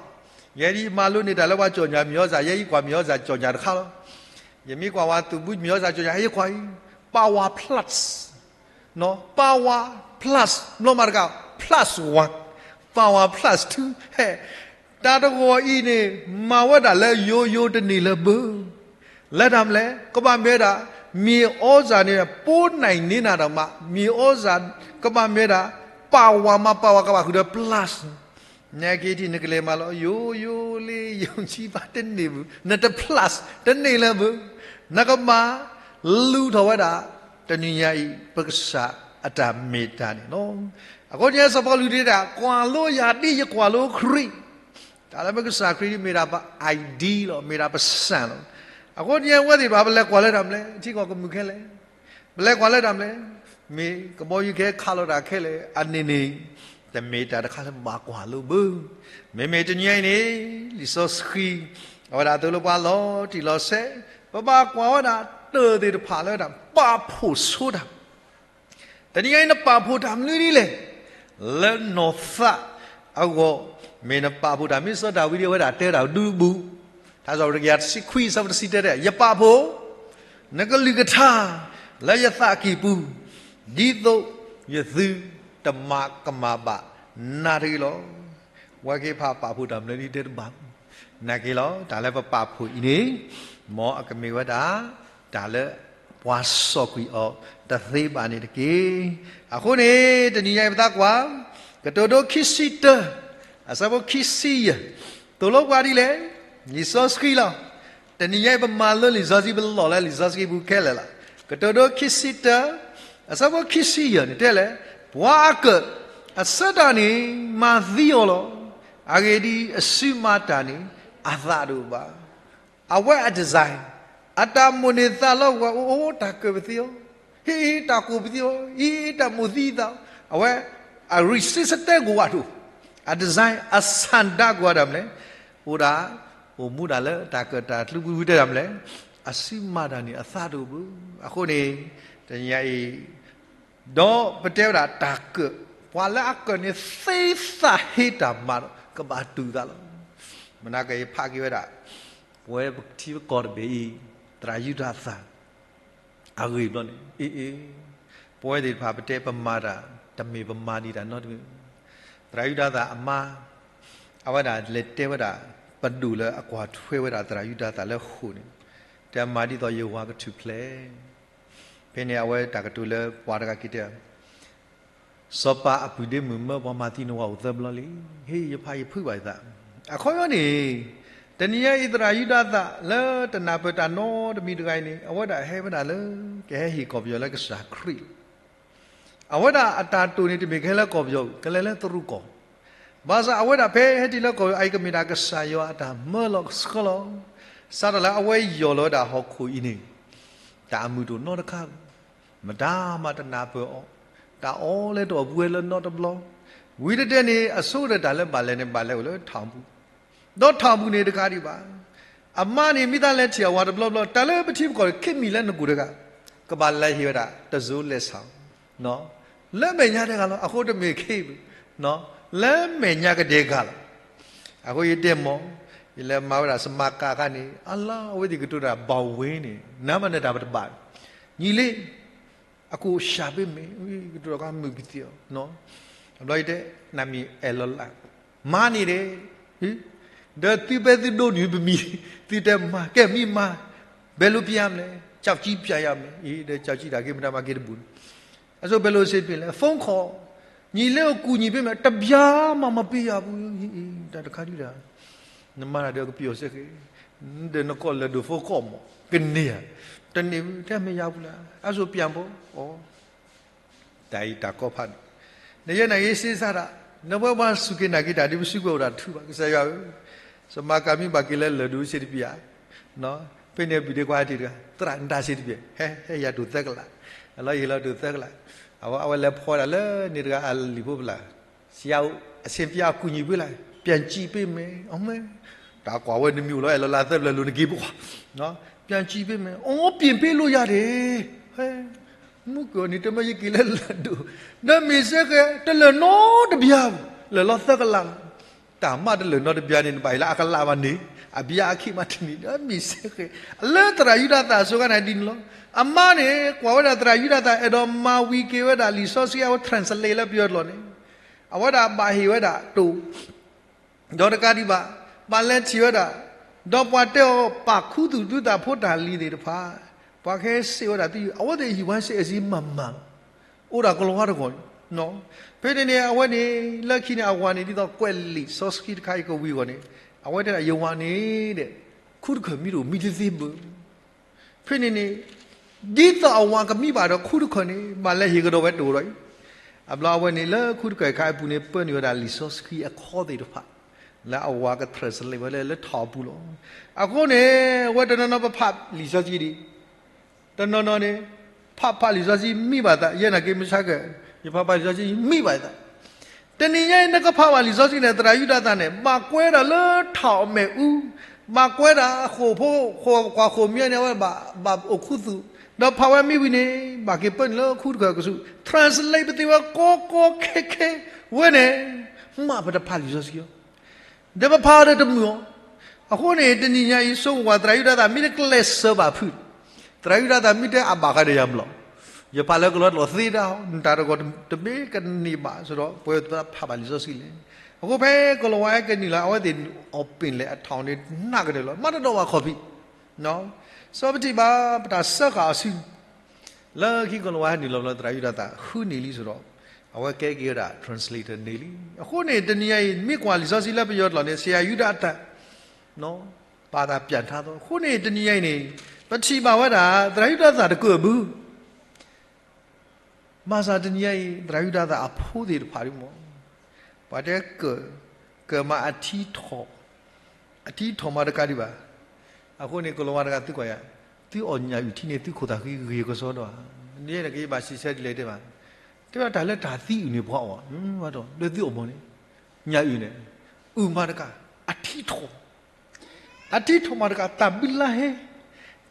ယဲဒ်အံၤမၤလိန့ၢ်တၢ်လၢပှၤကၠီၣ်ညၣ်မံၤဟီၣ်စၢ်, ယဲအံၤကွၢ်မံၤဟီၣ်စၢ်ကၠီၣ်ညၣ်တခါလီၤ. ယမ့ၢ်ကွၢ်ဝဲသူၣ်ဘုမံၤဟီၣ်စၢ်ကၠီၣ်ညၣ် ယကွၢ်အံၤ power plus, power plus ဘျီမးတကး plus one, power plus two ဟဲ, တၢ်တဂီၤအံၤန့ၣ် မၤဝဲဒၣ်လၢယိယိတန့ၢ်လၢၤဘၣ်. လၢတၢ်မနုၤလဲၣ်, ကဘၣ်မ့ၢ်ဝဲဒၣ် မံၤဟီၣ်စၢ်န့ၣ် ပိၢ်နံၤန့ၢ်နၤဒီးမး မံၤဟီၣ်စၢ် ကဘၣ်မ့ၢ်ဝဲဒၣ် power မး power ကဘၣ်ဃုာ်ဒီး plus နက့ၤထံၣ်နကလဲၤမၤလီၤ ယိယိလၢ ယုံကြည်ပါ တန့ၢ်ဘၣ်, နတ plus တန့ၢ်လၢၤဘၣ်. နကဘၣ်လူၤထီၣ်ဝဲဒၣ် တနံၤညါအံၤ ပကစၢ်အတၢ်မ့ၢ်တၢ်န့ၣ်လီၤ. အဃိန့ၣ် စီၤပီလူးတဲဒၣ် ကွၢ်လိယၤဒ်ယကွၢ်လိခရံာ်, တၢ်လၢပကစၢ်ခရံာ်ဒ်မ့ၢ်ဒၣ်ပ ID လီၤ, မ့ၢ်ဒၣ်ပစၢ်လီၤ. အဃိန့ၣ် အဝဲသ့ၣ်တဖၣ် ပလဲၤကွၢ်လၢတၢ်မနုၤလဲၣ်, ထံကီၢ်ကမုာ်ခဲလၢာ် ပလဲၤကွၢ်လၢတၢ်မနုၤလဲၣ်, မ့ၢ်ကဘီယူၤကဟဲခးလီၤတၢ်ခဲလၢာ်အန့ၣ်န့ၣ်, တမ့ၢ်တၢ်တခါလၢပဘၣ်ကွၢ်လိဘၣ်. မ့မ့ၢ်တနံၤညါအံၤန့ၣ် လံာ်စီဆှံ အဝဲဒၣ်သိၣ်လိပှၤလီၤတံၢ်လီၤဆဲး, ပဘၣ်ကွၢ်ဝဲဒၣ်တၢ်သ့ၣ်တဖၣ်လၢတၢ်ပာ်ဖှိၣ်ဆိတၢ် တနံၤညါအံၤ နပာ်ဖှိၣ်တၢ်မနုၤဒ်လဲၣ်, လၢနီၢ်သးအဂီၢ်, မ့ၢ်နပာ်ဖှိၣ်တၢ် မ့ၢ်စီၤဒၤဝံးဒ်အဝဲဒၣ်တဲတၢ်ဒူတဘူၣ်, ထါစံးပတြၢၤ တကယၤတဆံခွံ အဆၢဖိတဆံတၢတဲ, ယပာ်ဖှိၣ် နကလုၢ်ကထါ လၢယသးကံၢ်ပူၤ, ဒ်သိးယသုတမၤကမၣ်ဘၣ်နၤတဂ့ၤလီၤ. ဝဲက့ၤဖးပာ်ဖှိၣ်တၢ်မနုၤဒ်တဲတဘၣ်, နာ်က့ၤလီၤ တၢ်လၢပပာ်ဖှိၣ်အံၤန့ၣ်, မ်အကမ့ၢ်ဝဲဒၣ် တၢ်လၢပှၤစီၣ်ကွံာ်အီၤတသ့ဘၣ်န့ၣ်တက့ၢ်. အဃိန့ၣ် တနံၤညါအံၤပသးကွၢ်, ကတိၤဒိခံဆံတၢ, အဆၢဖိခံဆံယဲၢ်, သိၣ်လိပှၤဒ်လဲၣ်, လံာ်စီဆှံလီၤ. တနံၤညါအံၤပမၤလိလံာ်စီဆှံ ပလီၢ်လၢလံာ်စီဆှံပူၤခဲလၢာ်လီၤ. ကတိၤဒိခံဆံတၢ, အဆၢဖိခံဆံယဲၢ်န့ၣ်တဲလဲၣ်, ပှၤအကၢၣ်အဆၢတၢ်န့ၣ် မၤသံအီၤလီၤ. အဂ့ၢ်ဒ်အံၤ, အစုမၤတၢ်န့ၣ် အသးတအိၣ်ဘၣ်. အဝဲအ design, အတၢ်မိၣ်န့ၢ်သးလီၤဝဲ အိၣ်အိၣ်တၢ်ကၢၣ်ပသံအီၤ, ဟ့ၣ်ဟ့ၣ်တၢ်ကိၢ်ပသံအီၤ, ဟ့ၣ်ဟ့ၣ်တၢ်မိၣ်သံသးအီၤ, အဝဲ အရံစ့စတဲကိးဂၤဒိၣ်, အ design အဆၣ်ဒါကိးဂၤဒၣ်မလဲၣ်, အိၣ်ဒၣ် အိၣ်မူဒၣ်လၢတၢ်ကၢၣ်တၢ်ကျူပူၤတဲဒၣ်မလဲၣ်, အစုမၤတၢ်န့ၣ်အသးတအိၣ်ဘၣ်. အဃိန့ၣ် တနံၤညါအံၤ ဒီးပတဲဝဲဒၣ်တၢ်ကၢၣ်, ပှၤလၢအကၢၣ်န့ၣ် သ့သးဟ့တၢ်မၤဒီး ကဘၣ်တူၢ်သးလီၤ. မနၤကယဖးက့ၤဝဲဒၣ် ပဝဲပထံပကီၢ်တဘ့ၣ်အံၤ သရၣ်ယူဒၤသၣ် အဂ့ၢ်ဘျီန့ၣ် အ့ အ့ ပဝဲသ့ၣ်တဖၣ်ပတဲပမၤတၢ် တမ့ၢ်ပမၤဒံးတၢ်နီတမံၤ, သရၣ်ယူဒၤသၣ်အမါ အဝဲဒၣ်လဲၤတဲဝဲဒၣ် ပဒိၣ်လၢအကွၢ်ထွဲဝဲဒၣ်သရၣ်ယူဒၤသၣ်လၢဃိာ်န့ၣ်, တဲမၤဒ်သိးယဝၤကထူၣ်ဖျဲး ဖဲန့ၣ်အဝဲတၢ်ကတိၤလၢပှၤတဂၤက့ၤတဲ စီၤပၤအပုၢ်ဒ့မုၣ်မၢပှၤမၤသံနဝၤအိၣ်သၢဘျီလံ, ဟ့ၣ်ယဖးယဖုးဘၣ်ယသး. အခီပညီန့ၣ် တနံၤညါအံၤသရၣ်ယူဒၤသၣ်လၢတနၢ်ပၢၢ်တၢ်နီတမံၤတဂၤအံၤန့ၣ် အဝဲဒၣ်ဟဲဝဲဒၣ်လၢ ကဟဲဟ့ၣ်ကီၢ်ပယီၤလၢကစၢ်ခရံာ်လီၤ. အဝဲဒၣ်အတၢ်တိာ်န့ၣ်တမ့ၢ်ကဟဲလၢကီၢ်ပယီၤ, ကလဲၤလၢတရူးကီၢ်, ဘၣ်ဆၣ်အဝဲဒၣ်ဖဲဟဲတုၤလၢကီၢ်ပယီၤအံၤ ကမ့ၢ်ဒၣ်ကစၢ်ယွၤအတၢ်မၢလီၤဆှၢလီၤ. စးထီၣ်လၢအဝဲယီၢ်လီၤဝဲဒၣ်ဟီၣ်ခိၣ်အံၤန့ၣ် တၢ်အမုာ်တအိၣ်နီတခါ, မတၤမၤတနၢ်ပၢၢ်အီၤ, တၢ်အီလဲတအိၣ်ပှဲၤလၢနီတဘျီ, ဝံၤတတဲန့ၣ် အဆိကတၢၢ်တၢ်လၢဘၣ်လဲၤန့ၣ် ဘၣ်လဲၤအိၣ်လၢထီၣ်ပူၤ, ဒီးထီၣ်ပူၤန့ၣ်တခါဒံးဘၣ်. အမါန့ၣ် မ့ၢ်သးလဲၤထံၣ်အဝၤတဘျီဘျီ တၢ်လၢပထံပကီၢ်န့ၣ် ခ့မံၤလၢနကူၣ်တဂၤ, ကဘၣ်လဲၤဟ့ၣ်ဝဲဒၣ်တစိၤလဲၤဆၣ် လၢမဲာ်ညါတဂၤလီၤ. အဃိတမ့ၢ်ခ့မံၤ, လၢမဲာ်ညါကဒဲကလီၤ. အဃိယတဲမီၤ, ယလဲၤမၤဝဲဒၣ် စမၤကၤ အခါန့ၣ် အလါ အဝဲသ့ၣ်ကတိၤတၢ်ဘၣ်ဝ့ၤန့ၣ် နမၤနၢၤတၢ်ပတဘၣ်, ညီလ့ အကိၣ်ၡၢ်ဘ့မ့ၢ် ကတိၤတၢ်ကမုာ်ကသ့အီၤ, အဘျီယတဲ နမံၤအဲၣ်လီၤလၢ်, မၤန့ၣ်ဒီး ဒီးသုပဲသုဒိးန့ၢ်ပမံၤ, သုတဲမၤ ကဲမံမၤ, ဘဲလိပျၢ်မလဲၣ်, ကျောက်ကြီးပြရမယ်, ဒီး ကျောက်ကြီး တၢ်က့ၤမတၤမၤက့ၤတဘူးန့ၣ်, အဆိဘဲလိစ့တမ့ၢ်လဲၣ် phone call, ညီလ့အကူၣ်ညီဘ့မ့ၢ် တစ်ပြားမှမပေးရဘူး, တၢ်တခါဒုဒၣ်, နမၤတၢ်ဒီးကပျီၢ်စ့ၢ်ကီး, ဒီးနကိးလၢဒိၣ် phone call မး ကန့ၢ်ဧါ တန့ၢ်ဝဲ တဲမ့ၢ်ယၤပူၤလၢ အစိၣ်ပၠၣ်ဘီ အိ တၢ်အံၤတၢ်ကီဖးဒိၣ်, နယဲနာ်က့ၤစ့စးတၢ်, နပဝဲပှၤစူၢ်က့ၤနာ်က့ၤတၢ်ဒ်ပစုကဝဲၤအိၣ်တၢ်ထုဘၣ် ကစၢ်ယွၤဧၢ, စမၤကၤမံဘၣ်က့ၤလၢလၢၢ်ဒိၣ်စ့တပံၤဧါ, ဖဲန့ၣ်ဘုၣ်ဒ့ခွါတံၢ်တဂၤ သရၣ်နတၢ်စ့တပံၤ ဟဲ ဟဲယၤဒိၣ်သၢကလး, အလီၢ်ယံၤလီၤဒိၣ်သၢကလး, အဝဲလဲၤဖီဒၣ်လၢန့ၣ်တဂၤအလံာ်ဖိပလၢ် ဆရာ အဆင်ပြေအောင်ကူညီပေးလား ပြန်ကြည့်ပေးမယ် အမ့ၢ် တၢ်ကွၢ်ဝဲနမံၤအိၣ်လီၤအဲၣ်လီၤလၢသၢဘျၢလိၤနက့ၤပကွၢ် ပြန်ကြည့်ပေးမယ် အိ ပြင်ပေးလို့ရတယ် ဟဲ မုၢ်ကီၢ်န့ၣ် တမ့ၢ်ယက့ၤလၢလၢၢ်ဒိၣ် ဒီးမ့ၢ်စ့ၢ်ကီး တလၢာ်နီတဘျါဘၣ် လၢာ်လီၤသၢကလးလီၤ တၢ်မးတလၢာ်နီတဘျါန့ၣ် နဘၣ်အံၤလၢအကလးဘၣ်န့ၣ် အဘျါအခံမးတန့ၢ် ဒီးမ့ၢ်စ့ၢ်ကီး လၢသရၣ်ယူဒၤသၣ်အစိၤခါန့ၣ်ဒ်န့ၣ်လီၤ အမါန့ၣ် ကွၢ်ဝဲဒၣ်သရၣ်ယူဒၤသၣ် အဲၣ်ဒိးမၤဝံၤက့ၤဝဲဒၣ်လံာ်စီဆှံအဝဲ translate လၢပယီၤတလီၢ်န့ၣ် အဝဲဒၣ်ဘၣ်ဟ့ၣ်ဝဲဒၣ်တိၢ် ဒီးတကးဒံးဘၣ် ဘၣ်လဲၤထံၣ်ဝဲဒၣ် ဒီးပှၤတဲအီၤ ပာ်ခူသူၣ်သုသးဖိတၢ်လံၤသ့ၣ်တဖၣ် ပှၤကဟဲစံးဝဲဒၣ်သု အဝဲသ့ၣ်ဟံၣ်ဝါစ့ၢ်အစံမၤမၤလီၤ အိၣ်ဒၣ်ကလၤဝါတဂီၢ်န့ၣ် ဖဲန့ၣ်န့ၣ် အဝဲန့ၣ် လၢခံန့ၣ် အဝၤန့ၣ် ဒ်သိးကွဲးလံာ်စီဆှံတခါအံၤကဝံၤအဂီၢ်န့ၣ် အဝဲတဲဒၣ်ယဝၤန့ၣ်ဒီး ခူတခၢၣ်မံတအိၣ်မံတသ့ဘၣ် ဖဲန့ၣ်န့ၣ် ဒ်သိးအဝၤကမံဘၣ်ဒီးခူတခၢၣ်န့ၣ် ဘၣ်လဲၤဟ့ၣ်ကဒီးဝဲတအိၣ်ဒီးအံၤ အဘျီအဝဲန့ၣ်လၢခူတခၢၣ်ခါအပူၤန့ၣ် ပၢနုာ်ဝဲဒၣ်လံာ်စီဆှံအခီသ့ၣ်တဖၣ် လၢအဝၤက translate ဝဲလၢလၢထီၣ်အပူၤလီၤ. အဃိန့ၣ် အဝဲတနီၤနီၤပဖးလံာ်စီဆှံဒံး တနီၤနီၤန့ၣ် ဖးဖးလံာ်စီဆှံမံဘၣ်သး ယဲနာ်က့မုၢ်ဆါကဲ ယဖးဖးလံာ်စီဆှံမံဘၣ်သး တနံၤညါအံၤ နကဖးဘၣ်လံာ်စီဆှံန့ၣ် သရၣ်ယူဒၤသၣ်န့ၣ် ဘၣ်ကွဲဒၣ်လၢထးအမဲာ်အူ, ဘၣ်ကွဲဒၣ်ဃိာ်ဖိ ဃိာ်ကွၢ်ဃိာ်မံန့ၣ် အဝဲဘၣ်အိၣ်ခူသူၣ်, ဒီးဖးဝဲမ့ၢ်ဝံၤန့ၣ် ဘၣ်က့ၤပၢနုာ်လၢခူတခၢၣ်ကဆူး translate ပသ့ဝဲကီကီခဲခဲဝဲန့ၣ်, မ့ၢ်ပတဖးလံာ်စီဆှံအီၤ ဒီးပဖးအီၤဒီးတမုာ်အီၤ, အဃိန့ၣ် တနံၤညါအံၤ ဆိကမိၣ်ဝဲ သရၣ်ယူဒၤသၣ် မ့ၢ်တကျဲးစၢးဘၣ်ဖုး, သရၣ်ယူဒၤသၣ် မ့ၢ်တဲအဘၣ်ဃးဒီးယၤမလီၤ, ယဖးလၢကလီတလီၤသ့ဒၣ်အီၤ နတၢ်တဂီၢ်တဘၣ်ကန့ၢ်ဘၣ် စ့ၢ်ဒီး ပဝဲသ့ၣ်ဖးဘၣ်လံာ်စီဆှံလဲၣ်. အဃိဖဲကလၤဝါဟဲကနုာ်လီၤ အဝဲသ့ၣ်အီၣ်ပ့ၣ်လဲၣ်အထီၣ်န့ၣ် နးကဒီးလီၤ မၤတဒီးဝဲခီၣ်ဖံး စီၤပထံၣ်ဘၣ် ပတၢ်စၢဃာ်အီၤဆူ လၢခံကလၤဝါဟဲနုာ်လီၤဘျီ သရၣ်ယူဒၤသၣ် ဃုန့ၢ်လံစ့ၢ်ဒီး အဝဲကဲက့ၤဝဲဒၣ် translator န့ၣ်လံ. အဃိန့ၣ် တနံၤညါအံၤ မ့ၢ်ကွၢ်လံာ်စီဆှံလၢပယီၤတလီၢ်န့ၣ် ဆရာယူဒၤသၣ် ပာ်သးပၠးထါသီ အဃိန့ၣ် တနံၤညါအံၤန့ၣ် ပထံၣ်ဘၣ်ဝဲဒၣ် သရၣ်ယူဒၤသၣ်တကၢၢ်ဘၣ် ဘၣ်ဆၣ်တနံၤညါအံၤ သရၣ်ယူဒၤသၣ်အဖိသ့ၣ်တဖၣ်ဒ်မ့ၢ် ပှၤတဲကၢၢ်, ကၢၢ်မးအထံထီၣ်, အထံထီၣ်မးတကးဒံးဘၣ်. အဃိန့ၣ် ကလၤဝါတဂၤသုကွၢ်ယၤ, သုအီၣ်ညၣ်အုၣ်ထံန့ၣ် သုခိၣ်သးဃံဂ့ၤကစီဒီဧါ. ယဲန့ၣ်က့ဘၣ်စံးဆၢဒ်လဲၣ်တဲဘၣ်, တဲဘၣ်တၢ်လၢတၢ်သံအုၣ်န့ၣ်ပှၤအီၣ်, လၢသုအီၣ်မးန့ၣ်, ညၣ်အုၣ်န့ၣ်, အုၣ်မးတကး, အထံထီၣ် အထံထီၣ်မးတကး တၢ်ဘုလါဟဲ,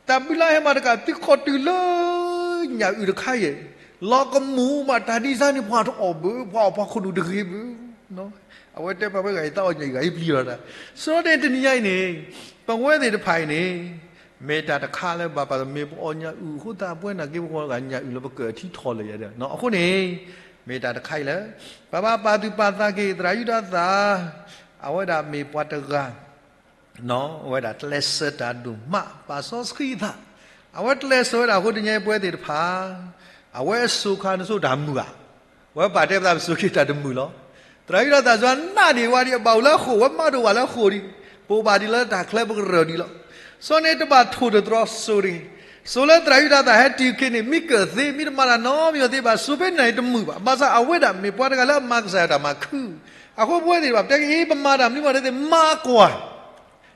တၢ်ဘုလါဟဲမးတကး သုခီၣ်တုၤလၢ ညၣ်အုၣ်တခါယဲၢ်, လီၤကမူၣ်မးတၢ်ဒ်စၢ်န့ၣ် ပှၤတအီၣ်ဘၣ်, ပှၤအီၣ်ပှၤခိၣ်နူာ်တဂ့ၤဘၣ်. အဝဲတဲပှၤဝဲဂၤအံၤ တၢ်အီၣ်ညၣ်အုၣ်ဂၤအံၤပျံၤလီၤတၢ်, ဆိန့ၣ်တနံၤညါအံၤန့ၣ်, ပဝဲသ့ၣ်တဖၣ်အံၤန့ၣ်, မ့ၢ်တၢ်တခါလၢဘၣ်ပာ်သးမ့ၢ်ပအီၣ်ညၣ်အုၣ်အဃိသတး ပဝဲနာ်က့ပဂီၢ်ဂၤညၣ်အုၣ်လၢပကၢၢ်အထံထီၣ်လၢယၤဒီး အဃိန့ၣ်, မ့ၢ်တၢ်တခါအံၤလၢ ပဘၣ်ပာ်သူၣ်ပာ်သးက့ၤ သရၣ်ယူဒၤသၣ်, အဝဲဒၣ်မ့ၢ်ပှၤတဂၤ အဝဲဒၣ်ကျဲးစၢးတၢ်ဒိၣ်မး ပာ်စီဆှံအသး, အဝဲကျဲးစၢးဝဲဒၣ်အဃိတနံၤညါအံၤပဝဲသ့ၣ်တဖၣ်, အဝဲအစိၤခါနစိၤတၢ်မုာ်ဧါ, ဝဲပာ်တဲပသးပစိၤက့ၤတၢ်တမုာ်လီၤ. သရၣ်ယူဒၤသၣ်စူၤနးဒံးဝဲဒံး အဘၣ်အိၣ်လၢဃိာ် ဝဲမးဒိၣ်ဝဲလၢဃိာ်ဒံး, ပအိၣ်ဘၣ်ဒံးလၢတၢ်ချၢပကရၢၢ်ဒံးလီၤ. ဆိန့ၣ်တဘၣ်ထိၣ်တတြီၤစိၤတဂ့ၤ, စိၤလၢသရၣ်ယူဒၤသၣ်ဟဲတုၤခဲန့ၣ် မ့ၢ်ကၢၢ်သ့ မ့ၢ်တမၤတၢ်နီတမံၤသ့ဘၣ် စိၤဖဲန့ၣ်တမုာ်ဘၣ် ဘၣ်ဆၣ်အဝဲဒၣ်မ့ၢ်ပှၤတဂၤလၢအမၤကစၢ်ယွၤတၢ်မၤခု, အဃိပဝဲသ့ၣ်တဖၣ် ပတဲက့ၤ ပမၤတၢ်မနုၤမး တဲသ့ၣ်မၤကွၢ်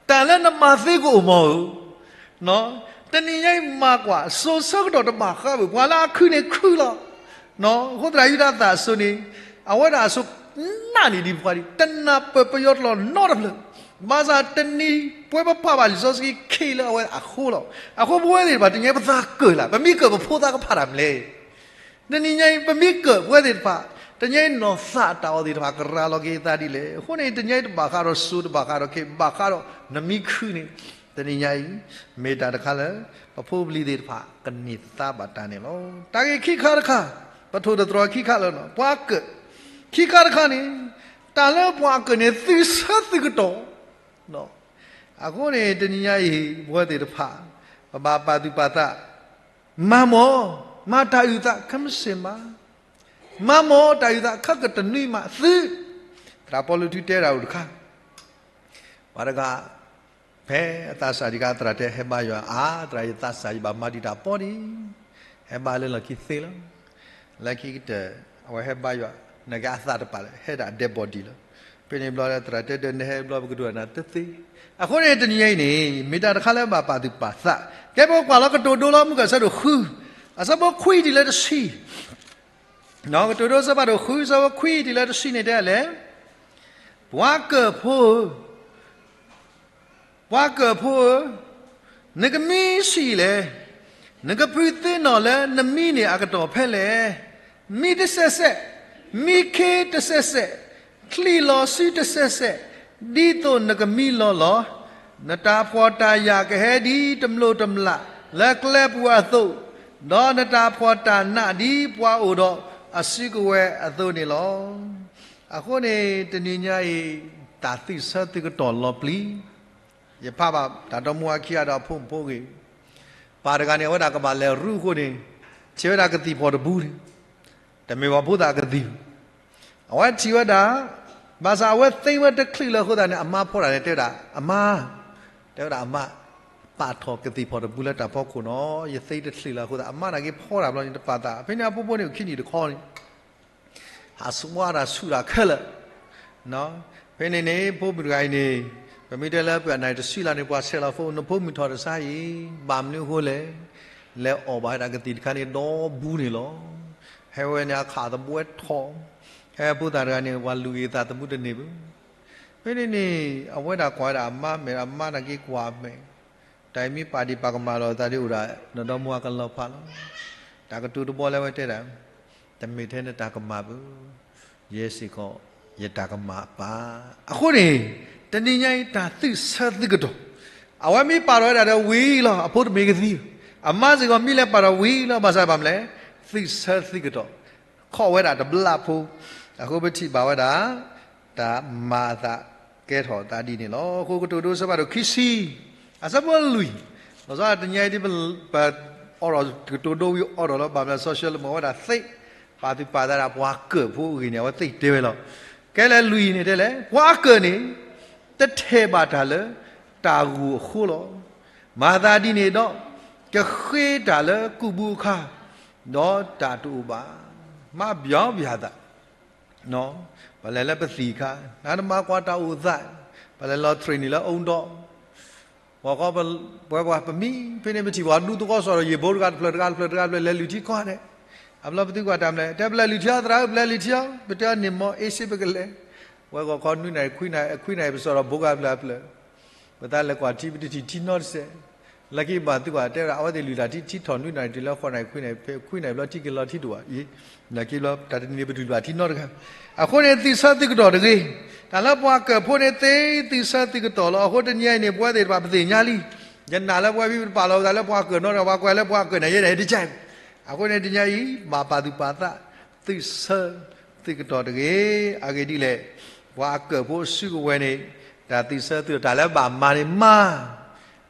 တၢ်လၢနမၤသ့ကအိၣ်မးဧၢ, တနံၤညါအံၤမၤကွၢ် စိၤဆၢကတီၢ်တဘၣ်ဃးဘၣ် ပှၤလၢအခုန့ၣ်ခုလီၤ. အဃိသရၣ်ယူဒၤသၣ်အစိၤန့ၣ်, အဝဲဒၣ်အစိၤနးန့ၢ်ဒံးပှၤဒံး တနၢ်ပၢၢ်ပယီၤတလီၢ်နီတဖျၢၣ်, ဘၣ်ဆၣ်တနံၤပဝဲပဖးဘၣ်လံာ်စီဆှံခံလၢအဝဲအဃိလီၤ. အဃိပဝဲသ့ၣ်တဖၣ် တနံၤညါပသးကၢၢ်လၢ် ပမ့ၢ်ကၢၢ်ပဖိသၣ်ကဖးတၢ်မနုၤလဲၣ် တနံၤညါအံၤ ပမ့ၢ်ကၢၢ်ပဝဲသ့ၣ်တဖၣ် တနံၤညါအံၤ နီၢ်သးတၢ်အီၣ်သ့ၣ်တဖၣ် ကရၤလီၤက့ၤအသးဒ်လဲၣ်. အဃိန့ၣ် တနံၤညါအံၤ တဘၣ်ဃးဒီးစိၤ တဘၣ်ဃးဒီးခ့ ဘၣ်ဃးဒီးနမံခုန့ၣ်, တနံၤညါအံၤ မ့ၢ်တၢ်တခါလၢ ပဖိပလံၤသ့ၣ်တဖၣ် ကန့ၢ်သါဘၣ်တၢ်န့ၣ်လီၤ. တၢ်ဂ့ၢ်ခံခါတခါ, ပထိၣ်သတြီၤခံခါလၢ ပှၤကၢၢ်, ခံခါတခါန့ၣ်, တၢ်လၢပှၤကၢၢ်န့ၣ် သုဆၢသုကတီၢ် အဃိန့ၣ် တနံၤညါအံၤ ပဝဲသ့ၣ်တဖၣ် ပဘၣ်ပာ်သူၣ်ပာ်သး, မၤမီၢ်, မၤတၢ်အုၣ်သး ခဲမုၢ်ဆ့ၣ်မး, မၤမီၢ်တၢ်အုၣ်သး ခဲကတနွံမးသု, သရၣ်ပီလူးထုတဲဒၣ်အိၣ်တခါ, ပှၤတဂၤ ဖဲအသးစၢ်ဒံးခါ သရၣ်တဲဟဲဘါယွၤ, အါ သရၣ် ယသးစၢ် ယဘၣ်မၤဒံးတၢ်ပီၢ်ဒံး, ဟဲဘါလၢလီၢ်ခံသ့လီၤ. လၢခံကတၢၢ် အဝဲဟဲဘါယွၤ, နာ်က့အသးတပာ်လၢ ဟဲဒၣ် dead body လီၤ. ဖဲန့ၣ်ဘျီလၢသရၣ်တဲဒီး နဟဲဘျီပကဒိးနၤတသ့. အဃိန့ၣ် တနံၤညါအံၤန့ၣ် မ့ၢ်တၢ်တခါလၢဘၣ်ပာ်သူၣ်ပာ်သး, ကဲပကွၢ်လီၤကတိၤဒိလီၤ မုၢ်ကဆၢဒိၣ်ဃု, အဆၢဖိခွံတုၤလၢတဆံ ကတိၤဒိဆၢဖးဒိၣ်ဃု ဆၢဖိခွံတုၤလၢတဆံန့ၣ်တဲလဲၣ်, ပှၤကၢၢ်ဖိဧၢ, ပှၤကၢၢ်ဖိဧၢ, နကမံဆံးလဲၣ်, နကဖုးသ့ၣ်နီၣ်လၢနမံန့ၣ်အကတီၢ်ဖဲလဲၣ်. မံတစဲးစဲး, မံခ့တစဲးစဲး, ချံးလီၤစုတစဲးစဲး, ဒ်သိးနကမံလီၤလီၤ. နတၢ်ဖှီၣ်တၢ်ယာ်ကဟဲဒ်တမျိးတမျာ်လၢကျဲပူၤအသိး, ဒီးနတၢ်ဖှီၣ်တၢ်နးဒ်ပှၤအိၣ်ဒီးအစုကဝဲၤအသိးန့ၣ်လီၤ. အဃိန့ၣ် တနံၤညါအံၤ တၢ်သုးဆၢသုးကတီၢ်လီၤပျံၤ, ယဖးဘၣ်တၢ်ဒီမါဝၤခံဂၤဒီးအဖိမုၣ်ဖိဂ့ၤ, ပၢ်တဂၤန့ၣ် အဝဲဒၣ်ကဘၣ်လဲၤရူအဃိန့ၣ်, ထံၣ်ဝဲဒၣ်ကသံၣ်ဖီၣ်တဘိန့ၣ်, တမ့ၢ်ပှၤဖိသၣ်ကသံၣ်, အဝဲထံၣ်ဝဲဒၣ်, ဘၣ်ဆၣ်အဝဲသ့ဝဲတချုးလၢအဃိသတးန့ၣ် အမါဖီဒၣ်န့ၣ် တဲဝဲဒၣ်အမါ, တဲဝဲဒၣ်အမါ, ပာ်ထီၣ်ကသံၣ်ဖီၣ်တဘိလၢတၢ်ဖီခိၣ်နီၤ, ယသ့တချုးလၢအဃိသတး အမါနာ်က့ဖီဒၣ်ဘျီန့ၣ် တပာ်သး, ဖဲန့ၣ်အဖိဖိန့ၣ် ခံနံၣ်တခီန့ၣ် ဟးဆှါတၢ်ဆူၣ်တၢ်ခဲလၢာ်. ဖဲန့ၣ်န့ၣ် ဖိမုၣ်တဂၤအံၤန့ၣ်, ပမ့ၢ်တဲလၢပှၤနၢ်တဆံလါန့ၣ် ပှၤဆဲးလီၤဖိ နဖိမုၣ်ထီၣ်တဆါအံၤ, ဘၣ်မနုၤအဃိလဲၣ်, လဲၤအီၣ်ဘၣ်ဝဲဒၣ်ကသံၣ်တခါန့ၣ်ဒီဘူးန့ၣ်လီၤ. ဟဲဝဲန့ၣ်အခးသဘှဲထီၣ်, ဟဲဖိသၣ်တဂၤန့ၣ် ပှၤလုၢ်ဂ့ၤသးသမူတန့ၢ်ဘၣ်. ဖဲန့ၣ်န့ၣ် အဝဲဒၣ်ကွၢ်ဝဲဒၣ်အမါမဲာ်, အမါနာ်က့ကွၢ်မဲာ်, တၢ်အံၤမ့ၢ်ပာ်ဒံးပာ်ကမၣ်လီၤသးဒ်အိၣ်ဒၣ် နဒီမါဝၤကလီၤဖးလီၤ. တၢ်ကတိၤတဘီလၢအဝဲတဲဒၣ်, တမ့ၢ်ထဲနတၢ်ကမၣ်ဘၣ်, ယဲစ့ၢ်ကီး ယတၢ်ကမၣ်ပၢ်. အဃိန့ၣ် တနံၤညါအံၤတၢ်သုးဆၢသုးကတီၢ်, အဝဲမ့ၢ်ပာ်ထီၣ်ဝဲဒၣ်ဒီးဝံၤလီၤ, အဖိတမ့ၢ်ကသံ, အမါစ့ၢ်ကီးမ့ၢ်လဲၤပာ်ထီၣ်ဝံၤလီၤ, ဘၣ်ဆၣ်ဘၣ်မနုၤလဲၣ်, သုးဆၢသုးကတီၢ်, ခီၣ်ဝဲဒၣ်တဘျီဖိ, အဃိပထံၣ်ဘၣ်ဝဲဒၣ် တၢ်မၤအသးကဲထီၣ်သးဒ်န့ၣ်လီၤ. အဃိကတိၤဒိဆၢဖးဒိၣ်ခံဆံ, အဆၢဖိလွံၢ်, လီၤဆီဒၣ်တနံၤညါအံၤဒ်ပ, ပအိးထီၣ်ကတိၤဒိဝံၤအိးထီၣ်လၢၤဘၣ်မနုၤလဲၣ် social မ့ၢ်ဝဲဒၣ်သ့, ပာ်သူၣ်ပာ်သးဒၣ်ပှၤကၢၢ်ဖိအဂ့ၢ်န့ၣ် အဝဲသ့တဲဝဲလီၤ. ကဲလဲၤလွံၢ်န့ၣ်တဲလဲၣ်, ပှၤကၢၢ်န့ၣ် တထဲးဘၣ်တၢ်လၢတၢ်ဂိၢ်အဃိလီၤ. မၤသးဒ်န့ၣ်ဒီး ကဃ့တၢ်လၢကူၣ်ဘူးအခါ, ဒီးတၢ်တအိၣ်ဘၣ်, မၤဘၣ်ဘၣ်သး ပလဲၤလၢပသံၣ်အခါ, နတမၤကွၢ်တၢ်အိၣ်သး, ပလဲၤလီၤ training လၢအူဒီး, ပှၤဃီ, ပဝဲပှၤပမံ, ဖဲန့ၣ်ပထံၣ်ပှၤဒူသဝီစီၤဒီး ယံာ်ဘိတဂၤတဖျၢၣ်တဂၤတဖျၢၣ်တဂၤတဖျၢၣ် လဲၤလုၢ်ထံကီၢ်န့ၣ်, အဘျီပသုကွၢ်တၢ်မနုၤလဲၣ်, တဲပလဲၤလုၢ်ထံအီၤ သရၣ်ဧၢ ပလဲၤလုၢ်ထံအီၤ, ပတဲအီၤန့ၣ်မ် အ့ၣ်စ့ပကလဲၤ, ဝဲဂီၤခီနွံနၣ်ရံၣ်ခွံနၣ်ရံၣ် ခွံနၣ်ရံၣ်ပစီၤဒီးဘိကဖျၢၣ်အဖျၢၣ်, ပသးလဲၤကွၢ်ထံ ပတထံၣ်ထံနီတစဲး, လၢခံဘၣ်သုကွၢ်တဲဝဲဒၣ် အဝဲသ့ၣ်လုၢ်တၢ်ထံ ထံထီၣ်နွံနၣ်ရံၣ်တုၤလၢဃိးနၣ်ရံၣ်ခွံနၣ်ရံၣ် ဖဲခွံနၣ်ရံၣ်ဘျီထံက့ၤလီၤထံတအိၣ်ဘၣ်အံၤ, နာ်က့ဘျီ တၢ်တနံၤန့ၣ် ပတလုၢ်ဘၣ်ထံနီတဂၤ. အဃိန့ၣ် သုးဆၢသုးကတီၢ်တဂ့ၤ, တၢ်လၢပှၤကၢၢ်ဖိန့ၣ်သ့ သုးဆၢသုးကတီၢ်လီၤ. အဃိတနံၤအံၤန့ၣ် ပဝဲသ့ၣ်တဖၣ်ပသ့ၣ်ညါလံ, ယနာ်လၢပဝဲပပာ်လီၤပသးလၢပှၤကၢၢ်နီတဂၤ ပှၤကွၢ်လၢပှၤကၢၢ်န့ၣ် ယဲဒၣ်ယတကဲ, အဃိန့ၣ်တနံၤအံၤ ဘၣ်ပာ်သူၣ်ပာ်သး သုးဆၢသုးကတီၢ်တဂ့ၤ. အဂ့ၢ်ဒ်လဲၣ်, ပှၤအကၢၢ်ဖိအစုကဝဲၤန့ၣ် တၢ်သုးဆၢသုးကတီၢ် တၢ်လၢဘၣ်မၤန့ၣ်မၤ,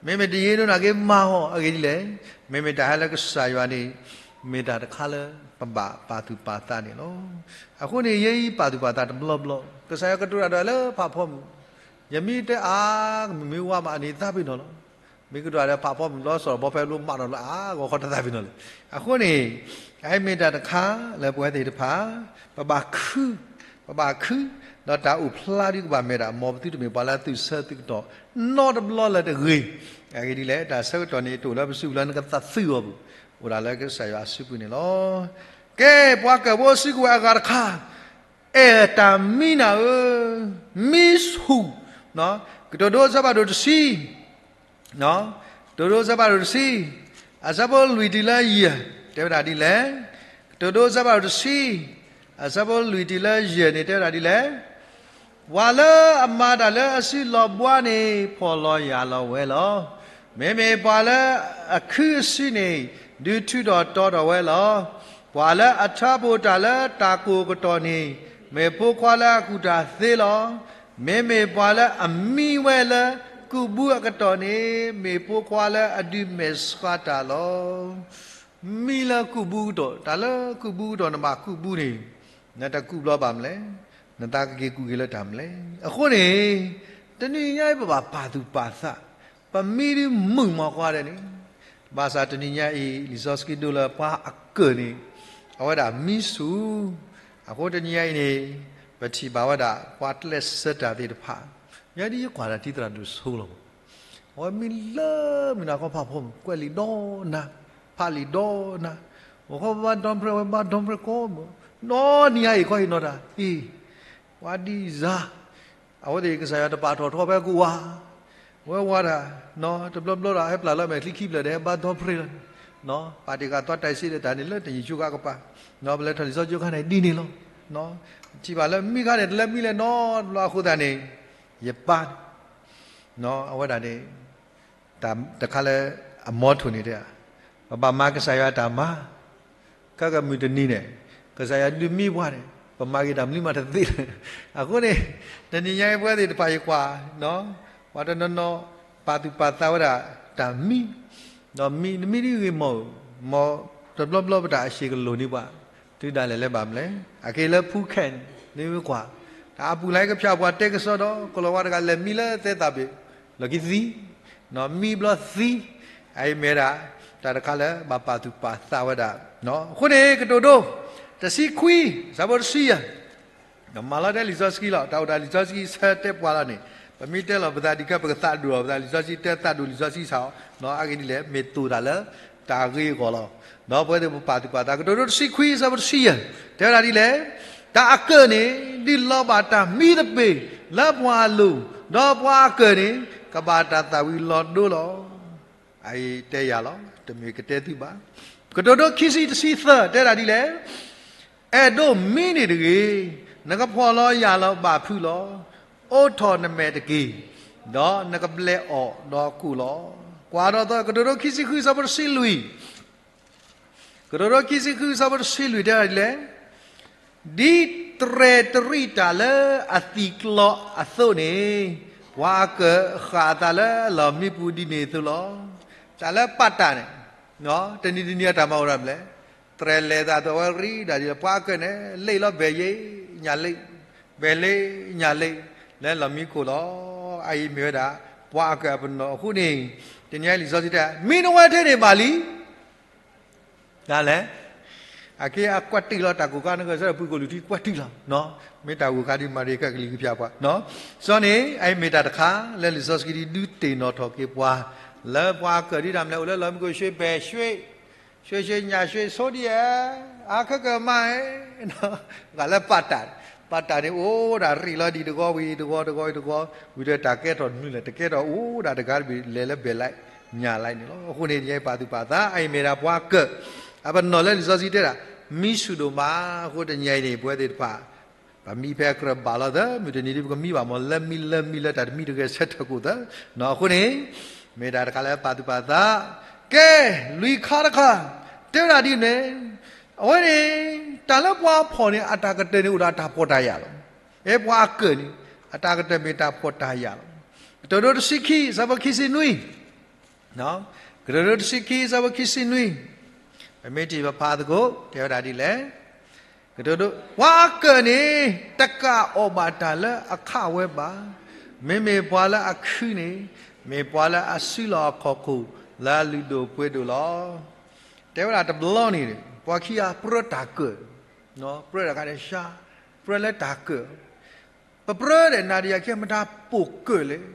မ့မ့ၢ်တယံာ်ဒိၣ်နာ်က့မၤအီၤ. အဂ့ၢ်ဒ်လဲၣ်, မ့မ့ၢ်တၢ်ဟဲလၢကစၢ်ယွၤန့ၣ် မ့ၢ်တၢ်တခါလၢပဘၣ်ပာ်သူၣ်ပာ်သးန့ၣ်လီၤ. အဃိန့ၣ် ယဲအံၤပာ်သူၣ်ပာ်သးတဘျီဘျီ, ကစၢ်ယွၤကတိၤတၢ်ဒီးလၢဖးဖီမုၢ်, ယမ့ၢ်တဲအါ မ့ၢ်မ့ၢ်ဝါမးအန့ၣ်သးပ့ၤနီၣ်လီၤ. မ့ၢ်ကတိၤတၢ်ဒီးဖးဖီမုၢ်ဘျီစီၤဘီဖဲဘျီမးနီၣ်လၢအါဂီၤခီတသးပ့ၤနီၣ်လၢၤ. အဃိန့ၣ် အမ့ၢ်တၢ်တခါလၢပဝဲသ့ၣ်တဖၣ် ပဘၣ်ခု, ပဘၣ်ခု, ဒီးတၢ်အိၣ်ဖျါဒ်ကဘၣ်မဲာ်ဒၣ် မ်ပသုတမ့ၢ်ပှၤလၢသုးဆၢသုးကတီၢ်နီတဘျီလၢၤတဂ့ၤ. အဂ့ၢ်ဒ်လဲၣ်, တၢ်ဆၢကတီၢ်န့ၣ် တအိၣ်လၢပစုပူၤလၢနကသးသုးအီၤပူၤ, အိၣ်ဒၣ်လၢကစၢ်ယွၤအစုပူၤန့ၣ်လီၤ. ကဲ, ပှၤကၢၢ်ဖိစုကဝဲၤအဂၤတခါ အဲၣ်တၢ်မံနၤဧၢ, မံဆူၣ်, ကတိၤဒိဆၢဖးဒိၣ်တဆံ, ကတိၤဒိဆၢဖးဒိၣ်တဆံ, အဆၢဖိလွံၢ်တုၤလၢယဲၢ်, တဲဝဲဒၣ်ဒ်လဲၣ်. ကတိၤဒိဆၢဖးဒိၣ်တဆံ, အဆၢဖိလွံၢ်တုၤလၢယဲၢ်န့ၣ် တဲဝဲဒၣ်ဒ်လဲၣ်. ပှၤလၢအမၤတၢ်လၢအစုလီၤဘှါန့ၣ် ဖှီၣ်လီၤယာ်လီၤဝဲလီၤ. မ့မ့ၢ်ပှၤလၢအခုအစုန့ၣ် ဒုးထုးထီၣ်တီထီၣ်ဝဲလီၤ. ပှၤလၢအထါပိာ်တၢ်လၢတၢ်ကိၢ်ကတီၢ်န့ၣ် မ့ၢ်ဖိခွါလၢအကူၣ်တၢ်သ့လီၤ. မ့မ့ၢ်ပှၤလၢအမံဝဲလၢကူၣ်ဘူးအကတီၢ်န့ၣ် မ့ၢ်ဖိခွါလၢအဒုးမဲာ်ဆှးတၢ်လီၤ. မံလၢကူၣ်ဘူးကတီၢ်, တၢ်လၢကူၣ်ဘူးကတီၢ် နဘၣ်ကူၣ်ဘူးန့ၣ် နတကူၣ်ဘျီဘၣ်မလဲၣ်, နသးကက့ၤကူၣ်က့ၤလၢတၢ်မလဲၣ်. အဃိန့ၣ် တနံၤညါအံၤပဘၣ်ပာ်သူၣ်ပာ်သး ပမံဒုးမုာ်မီၤကွၢ်ဒဲးန့ၣ်, ဘၣ်ဆၣ်တနံၤညါအံၤ လံာ်စီဆှံဒိလၢပှၤအကၢၢ်န့ၣ် အဝဲဒၣ်မံဆူၣ်, အဃိတနံၤညါအံၤန့ၣ် ပထံၣ်ဘၣ်ဝဲဒၣ် ပှၤကျဲးစၢးတၢ်သ့ၣ်တဖၣ်, ယဲဒ်ယကွၢ်တၢ်တံၤသရၣ်ဒိၣ်ဆိလီၤ, အဝဲမံလၢမုၢ်နၤခီဖးဖီမုၢ် ကွဲးလံာ်ဒီနၤ, ဖးလံာ်ဒီနၤ, အဃိပဘါဒီဖရဲး အဝဲဘါဒီဖရဲးကိးမုၢ်, နီၢ်နံၤအံၤခီအံၤနီၢ်တၢ်အံၤ, ပှၤဒံစၢ အဝဲသ့ၣ်ကစၢ်ယွၤတပာ်ထီၣ်ထီဖဲကဝၤ, ဝဲဝါဒၣ်, တဘျီဘျီဒီးဟဲပျၢ်လီၤမဲာ်ချံခံဖျၢၣ်ဒီးဟဲဘါဒီဖရဲးလီၤ, ပာ်တ့ၢ်ဃာ်သွါတၢ်စ့ဒီးတၢ်န့ၣ်လၢတနံၤဆူခါကပၤ, ပလဲၤထီၣ်လံာ်စီဆှံခါန့ၣ်ဒ်န့ၣ်လီၤ, ထံၣ်ဘၣ်လၢမံခါန့ၣ် တလၢမံလဲၣ်နီတဘျီအဃိသတးန့ၣ်, ယပၢ် အဝဲဒၣ်န့ၣ် တၢ်တခါလၢအမီထိၣ်န့ၣ်တဲ, ပဘၣ်မၤကစၢ်ယွၤတၢ်မၤ, ခဲကမုၢ်တနံၤန့ၣ် ကစၢ်ယွၤဒုးမံပှၤန့ၣ် ပမၤဂ့ၤတၢ်မနုၤမးတသ့လၢၤ, အဃိန့ၣ် တနံၤညါအံၤပဝဲသ့ၣ်တဖၣ်ယကွၢ်, ပှၤတနီၤနီၤ ပာ်သူၣ်ပာ်သးဝဲဒၣ်တၢ်မံ, ဒီးမံ နမံဒ်ဂ့ၤမီၢ်ဧိၤ, မ်တဘျီဘျီပတၢ်အဆံးကလိၣ်န့ၢ်ပှၤ, တုၤဒၣ်လဲာ်လၢဘၣ်မလဲၣ်, အက့ၤလၢဖူခဲန့ၣ် နမ့ၢ်ကွၢ်, တၢ်အပူၤလၢကဖၠၣ်ပှၤတဲကစီဒီး ကလီၤဝါတဂၤလဲၤမံလၢသဲသးဘ့ၣ် လီၢ်ခံသံ, မံဘျီသံ, အအံၤမ့ၢ်ဒၣ် တၢ်တခါလၢဘၣ်ပာ်သူၣ်ပာ်သးဝဲဒၣ်, အဃိန့ၣ် ကတိၤဒိ တဆံခွံ ဆၢဖိတဆံယဲၢ်, မၤလီၤတဲလံာ်စီဆှံလီၤ, တၢ်အိၣ်တၢ်လံာ်စီဆှံဆၢတဲပှၤလီၤန့ၣ် ပမ့ၢ်တဲလီၤပသးဒ်ခဲ ပကသးဒိၣ်လီၤပသး, လံာ်စီဆှံတဲသးဒိၣ်လံာ်စီဆှံဆးအီၤ, အဂ့ၢ်ဒ်လဲၣ် မ့ၢ်သိၣ်တၢ်လၢတၢ်ဂ့ၢ်အဂီၢ်လီၤ, ဒီးပဝဲသ့ၣ်ပပာ်သူၣ်ပာ်သး, ကတိၤဒိတဆံခွံ ဆၢဖိတဆံယဲၢ် တဲဝဲဒၣ်ဒ်လဲၣ်, တၢ်အကၢၢ်န့ၣ် ဒုးလီၤဘၣ်တၢ်မံသပ့ၤလၢပှၤအလိၤ, ဒီးပှၤအကၢၢ်န့ၣ် ကဘၣ်တၢ်သၣ်ဝံၤလီၤဒိလီၤ. အအံၤတဲယၤလီၤ, တမ့ၢ်ကတဲသုဘၣ်. ကတိၤဒိခံဆံတဆံသၢ တဲဒၣ်ဒ်လဲၣ်, အဲၣ်ဒိးမံန့ၣ်တဂ့ၤ, နကဖှီၣ်လီၤယာ်လီၤဘၣ်ဖုးလီၤ, အိးထီၣ်နမဲာ်တက့ၢ်, ဒီးနကဘျဲးအီၣ်ဒီးကိၣ်လီၤ. ကွၢ်ဒီးသီ ကတိၤဒိခံဆံဃု ဆၢဖိတဆံလွံၢ် ကတိၤဒိခံဆံဃု ဆၢဖိတဆံလွံၢ် တဲဒၣ်ဒ်လဲၣ်, ဒ်တြဲၤတရံးတၢ်လၢအသံၣ်ကျီအသိးန့ၣ်, ပှၤအကၢၢ်ဃၣ်အသးလၢအလီၢ်မံပူၤဒ်န့ၣ်အသိးလီၤ. တၢ်လၢပာ်တၢ်န့ၣ်, တနံၤတနံၤအတၢ်မၤအိၣ်ဒၣ်မလဲၣ်, တြဲၤလဲၤသးအသိးဝဲရံဒၣ်ဒ်လဲၣ်, ပှၤအကၢၢ်န့ၣ် လ့ၣ်လီၤဘဲၣ်ယ့ညၣ်လ့ၣ်, ဘဲၣ်လ့ညၣ်လ့ၣ်, လၢလီၢ်မံခိၣ်လီၤ. အအံၤမ့ၢ်ဝဲဒၣ် ပှၤအကၢၢ်အပနီၣ်အဃိန့ၣ်, တနံၤအံၤလံာ်စီဆှံတဲ မံနဝဲထဲန့ၣ်ဘၣ်လံ ဒ်လဲၣ်, အက့အကွၢ်တံၢ်လီၤ တၢ်ကိၢ်ခါန့ၣ် ကစၢ်ဒီးပှၤကိၣ်လူၤထံကွၢ်တံၢ်လီၤ, မ့ၢ်တၢ်ဂိၢ်ခါဒ်မၤရံခဲကလံၤကဖၠၣ်ပှၤ, စီန့ၣ် အအံၤမ့ၢ်တၢ်တခါ လၢလံာ်စီဆှံဒုးတ့ၢ်နီၣ်ထီၣ်က့ၤပှၤ, လၢပှၤအကၢၢ်ဒ်တၢ်မနုၤလဲၣ် အိၣ်လၢလီၢ်မံခိၣ် ရွှေဘဲၣ်ရွှေ, ရွှေရွှေ ညာရွှေ ဆိုဒီး အါခဲကမး ဂၤလၢပာ်တၢ်, ပာ်တၢ်န့ၣ်အိၣ်ဒၣ်ရံးလီၤဒ်တဂီၤဝံၤတဂီၤတဂီၤဝံၤတဂီၤ, ဝံၤဒီးတၢ်ကဲထီၣ်နုၤလဲၣ် တကဲထီၣ်အိၣ်ဒၣ်တဂၤတဘ့ၣ်လဲၤလၢဘဲၣ်လံ ညၣ်လံန့ၣ်လီၤ. အဃိန့ၣ် တနံၤအံၤပာ်သူၣ်ပာ်သး အအံၤမ့ၢ်ဒၣ်ပှၤကၢၢ်, အပနီၣ်လၢလံာ်စီဆှံတဲဒၣ်, မံဆူၣ်ဒိၣ်မး, အဃိတနံၤအံၤန့ၣ် ပဝဲသ့ၣ်တဖၣ် ပမံဖဲအကြၢးဘၣ်လီၤသၢ, မုၢ်တနံၤဒ်ပကမံဘၣ်မ့ၢ်လၢမံလၢမံလၢတၢ်တမံတဂဲၤဆၢထၢၣ်ကိၣ်သၢ, အဃိန့ၣ် မ့ၢ်တၢ်တခါလၢပာ်သူၣ်ပာ်သး, ကဲ, လွံၢ်ခါတခါ, တဲဝဲဒၣ်ဒ်န့ၣ်, အဝဲန့ၣ် တၢ်လၢပှၤဖှီၣ်န့ၣ် အတၢ်ကတၢၢ်န့ၣ်အိၣ်ဒီးအတၢ်ဖှီၣ်တၢ်ယာ်လီၤ. အဲ ပှၤအကၢၢ်န့ၣ် အတၢ်ကတၢၢ်မ့ၢ်တၢ်ဖှီၣ်တၢ်ယာ်လီၤ. ကတိၤဒိတဆံခံ ဆၢဖိခံဆံနွံ ကတိၤဒိတဆံခံ ဆၢဖိခံဆံနွံ, ပမ့ၢ်ထံၣ်ပဖးသကိး တဲဝဲဒၣ်ဒ်လဲၣ်, ကတိၤဒိ, ပှၤအကၢၢ်န့ၣ် တကးအီၣ်ဘၣ်တၢ်လၢအခးဝဲဘၣ်, မ့မ့ၢ်ပှၤလၢအခုန့ၣ် မ့ၢ်ပှၤလၢအစုလီၤအခီၣ်ခိၣ်လၢအလုၢ်ဒိၣ်ပှ့ၤဒိၣ်လီၤ. တဲဝဲဒၣ်တဘျီန့ၣ် ပှၤခံဂၤပြၢတၢ်ကၢၢ်, ပြၢတၢ်ခါန့ၣ် ရှါ, ပြၢလၢတၢ်ကၢၢ်, ပပြၢဒီးနၤဒီးယၤခံဂၤမတၤပိာ်ကၢၢ်လဲၣ်.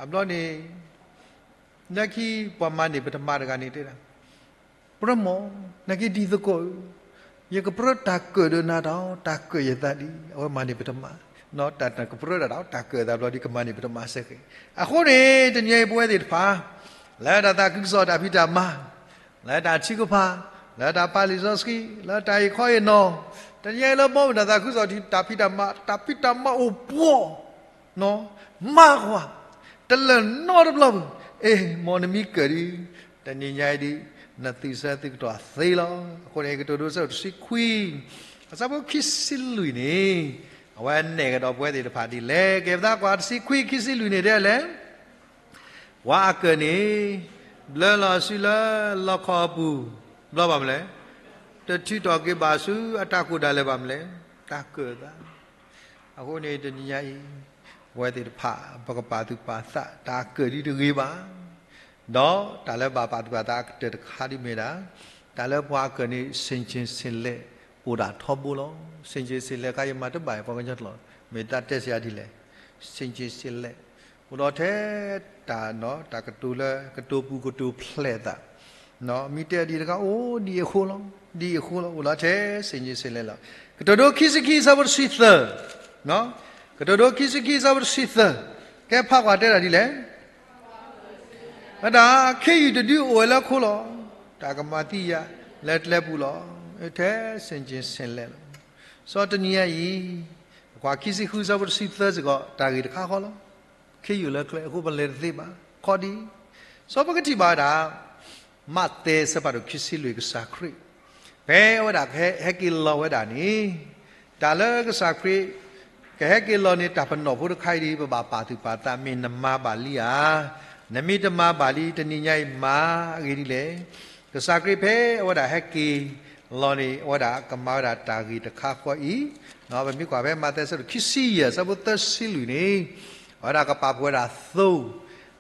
အဘျီန့ၣ် လၢခံပှၤမၤန့ၢ်ပထမတဂၤန့ၣ်တဲဒၣ်, ပြၢမီၢ်, နာ်က့ဒ်သကိးဧၢ, ယကပြၢတၢ်ကၢၢ်ဒီးနၤဒီး တၢ်ကၢၢ်ယသးဒ်, အဝဲမၤန့ၢ်ပထမ, တၢ်ကပြၢတၢ်ဒီး တၢ်ကၢၢ်သးဘျီဒ်ကမၤန့ၢ်ပထမစ့ၢ်ကီး. အဃိန့ၣ် တနံၤအံၤပဝဲသ့ၣ်တဖၣ် လၢတၢ်သးခုကစီၣ်တၢ်ဖံးတၢ်မၤ, လၢတၢ်ထုကဖၣ်, လၢတၢ်ဖးလံာ်စီဆှံ, လၢတၢ်အံၤခီအံၤနီၤ, တနံၤအံၤလၢဘီမုၢ်တၢ်သးခုကစီၣ်တၢ်ဖံးတၢ်မၤ, တၢ်ဖံးတၢ်မၤအိၣ်ပှီၢ် မးကွၢ်, တလၢာ်နီတဘျီဘၣ်, အ့ မ်နမံကၢၢ်ဒ်, တနံၤညါအံၤဒ်, နသုးဆၢသုးကတီၢ်သ့လီၤ. အဃိန့ၣ် ကတိၤဒိ ဆၢဒိၣ်တဆံခွံ, အဆၢဖိခံဆံလွံၢ်န့ၣ်, အဝဲနဲၣ်ကဒီးပဝဲသ့ၣ်တဖၣ်ဒ်လဲၣ်. ကဲပသးကွၢ်တဆံခွံ ခံဆံလွံၢ်န့ၣ်တဲလဲၣ် ပှၤအကၢၢ်န့ၣ် ဘျၢလီၤစုလၢလီခီအပူၤ, ဘျီဘၣ်မလဲၣ်, တထုးထီၣ်က့ၤဘၣ်ဆူအတၢ်ကိၢ်ဒၣ်လဲာ်ဘၣ်မလဲၣ်, တၢ်ကၢၢ်သး. အဃိန့ၣ်တနံၤညါအံၤ ပဝဲသ့ၣ်တဖၣ် ပကပာ်သူၣ်ပာ်သး တၢ်အကၢၣ်ဒ်တဂ့ၤဘၣ်, ဒီးတၢ်လၢဘၣ်ပာ်သူၣ်ပာ်သးအကတၢၢ်တခါဒ်မ့ၢ်ဒၣ် တၢ်လၢပှၤအကၢၣ်န့ၣ် ဆင်ခြင်ဆင်လက် အိၣ်ဒၣ်ထီဘိလီၤ. ဆင်ခြင်ဆင်လက် ခါအံၤမၤတဘၣ် ပှၤကညီကျိာ် မ့ၢ်တၢ်တဲစရာဒ်လဲၣ်. ဆင်ခြင်ဆင်လက် အိၣ်ဒီးထဲတၢ် တၢ်ကတိၤလၢ ကတိၤပူၤကတိၤဖျဲးအသး မ့ၢ်တဲဒ်တခါ အိၣ်ဒ်အံၤအဃိလီၤ, ဒ်အံၤအဃိလီၤ, အိၣ်လီၤထဲဆင်ခြင်ဆင်လက်လီၤ. ကတိၤဒိခံဆံခံ အဆၢဖိတဆံသၢ, ကတိၤဒိခံဆံခံ အဆၢဖိတဆံသၢ, ကဲဖးကွၢ်တဲဒၣ်ဒ်လဲၣ်. ဝဲဒၣ်ခ့ယုၢ်တဒုအိၣ်ဝဲလၢခိလီၤ, တၢ်ကမၤသံယၤလၢကျဲပူၤလီၤ. ထဲဆင်ခြင်ဆင်လက်လီၤ. စီၤတနံၤညါအံၤ ပကွၢ်ခံဆံဃု အဆၢဖိတဆံသၢစ့ၢ်ကီး တၢ်ဂ့ၢ်တခါဃီလီၤ. ခ့ယုၢ်လၢကျဲအဃိ ပလဲၤတသ့ဘၣ်, ခီဒ်အံၤ, စီၤပကထံၣ်ဘၣ်ဝဲဒၣ် မးသဲအဆၢဖးဒိၣ်ခံဆံလွံၢ် ကစၢ်ခရံာ် ဖဲအဝဲဒၣ်ကဟဲက့ၤလီၤဝဲဒၣ်န့ၣ်, တၢ်လၢကစၢ်ခရံာ် ကဟဲက့ၤလီၤန့ၣ် တၢ်ပနီၣ်ဖိတခါအံၤဒီး ပဘၣ်ပာ်သူၣ်ပာ်သး မ့ၢ်နမၤဘၣ်လံဧါ, နမ့ၢ်တမၤဘၣ်လံ တနံၤညါအံၤမၤအဂ့ၢ်ဒ်လဲၣ်. ကစၢ်ခရံာ်ဖဲအဝဲဒၣ်ဟဲက့ၤလီၤန့ၣ် အဝဲဒၣ်ကမၤဝဲဒၣ်တၢ်ဂ့ၢ်တခါဃီအံၤ, ပမ့ၢ်ကွၢ်ဖဲမးသဲအဆၢဒိၣ်ခံဆံယဲၢ် အဆၢဖိသၢဆံလွံၢ်န့ၣ်, အဝဲဒၣ်ကပာ်ဖှိၣ်ဝဲဒၣ်သိ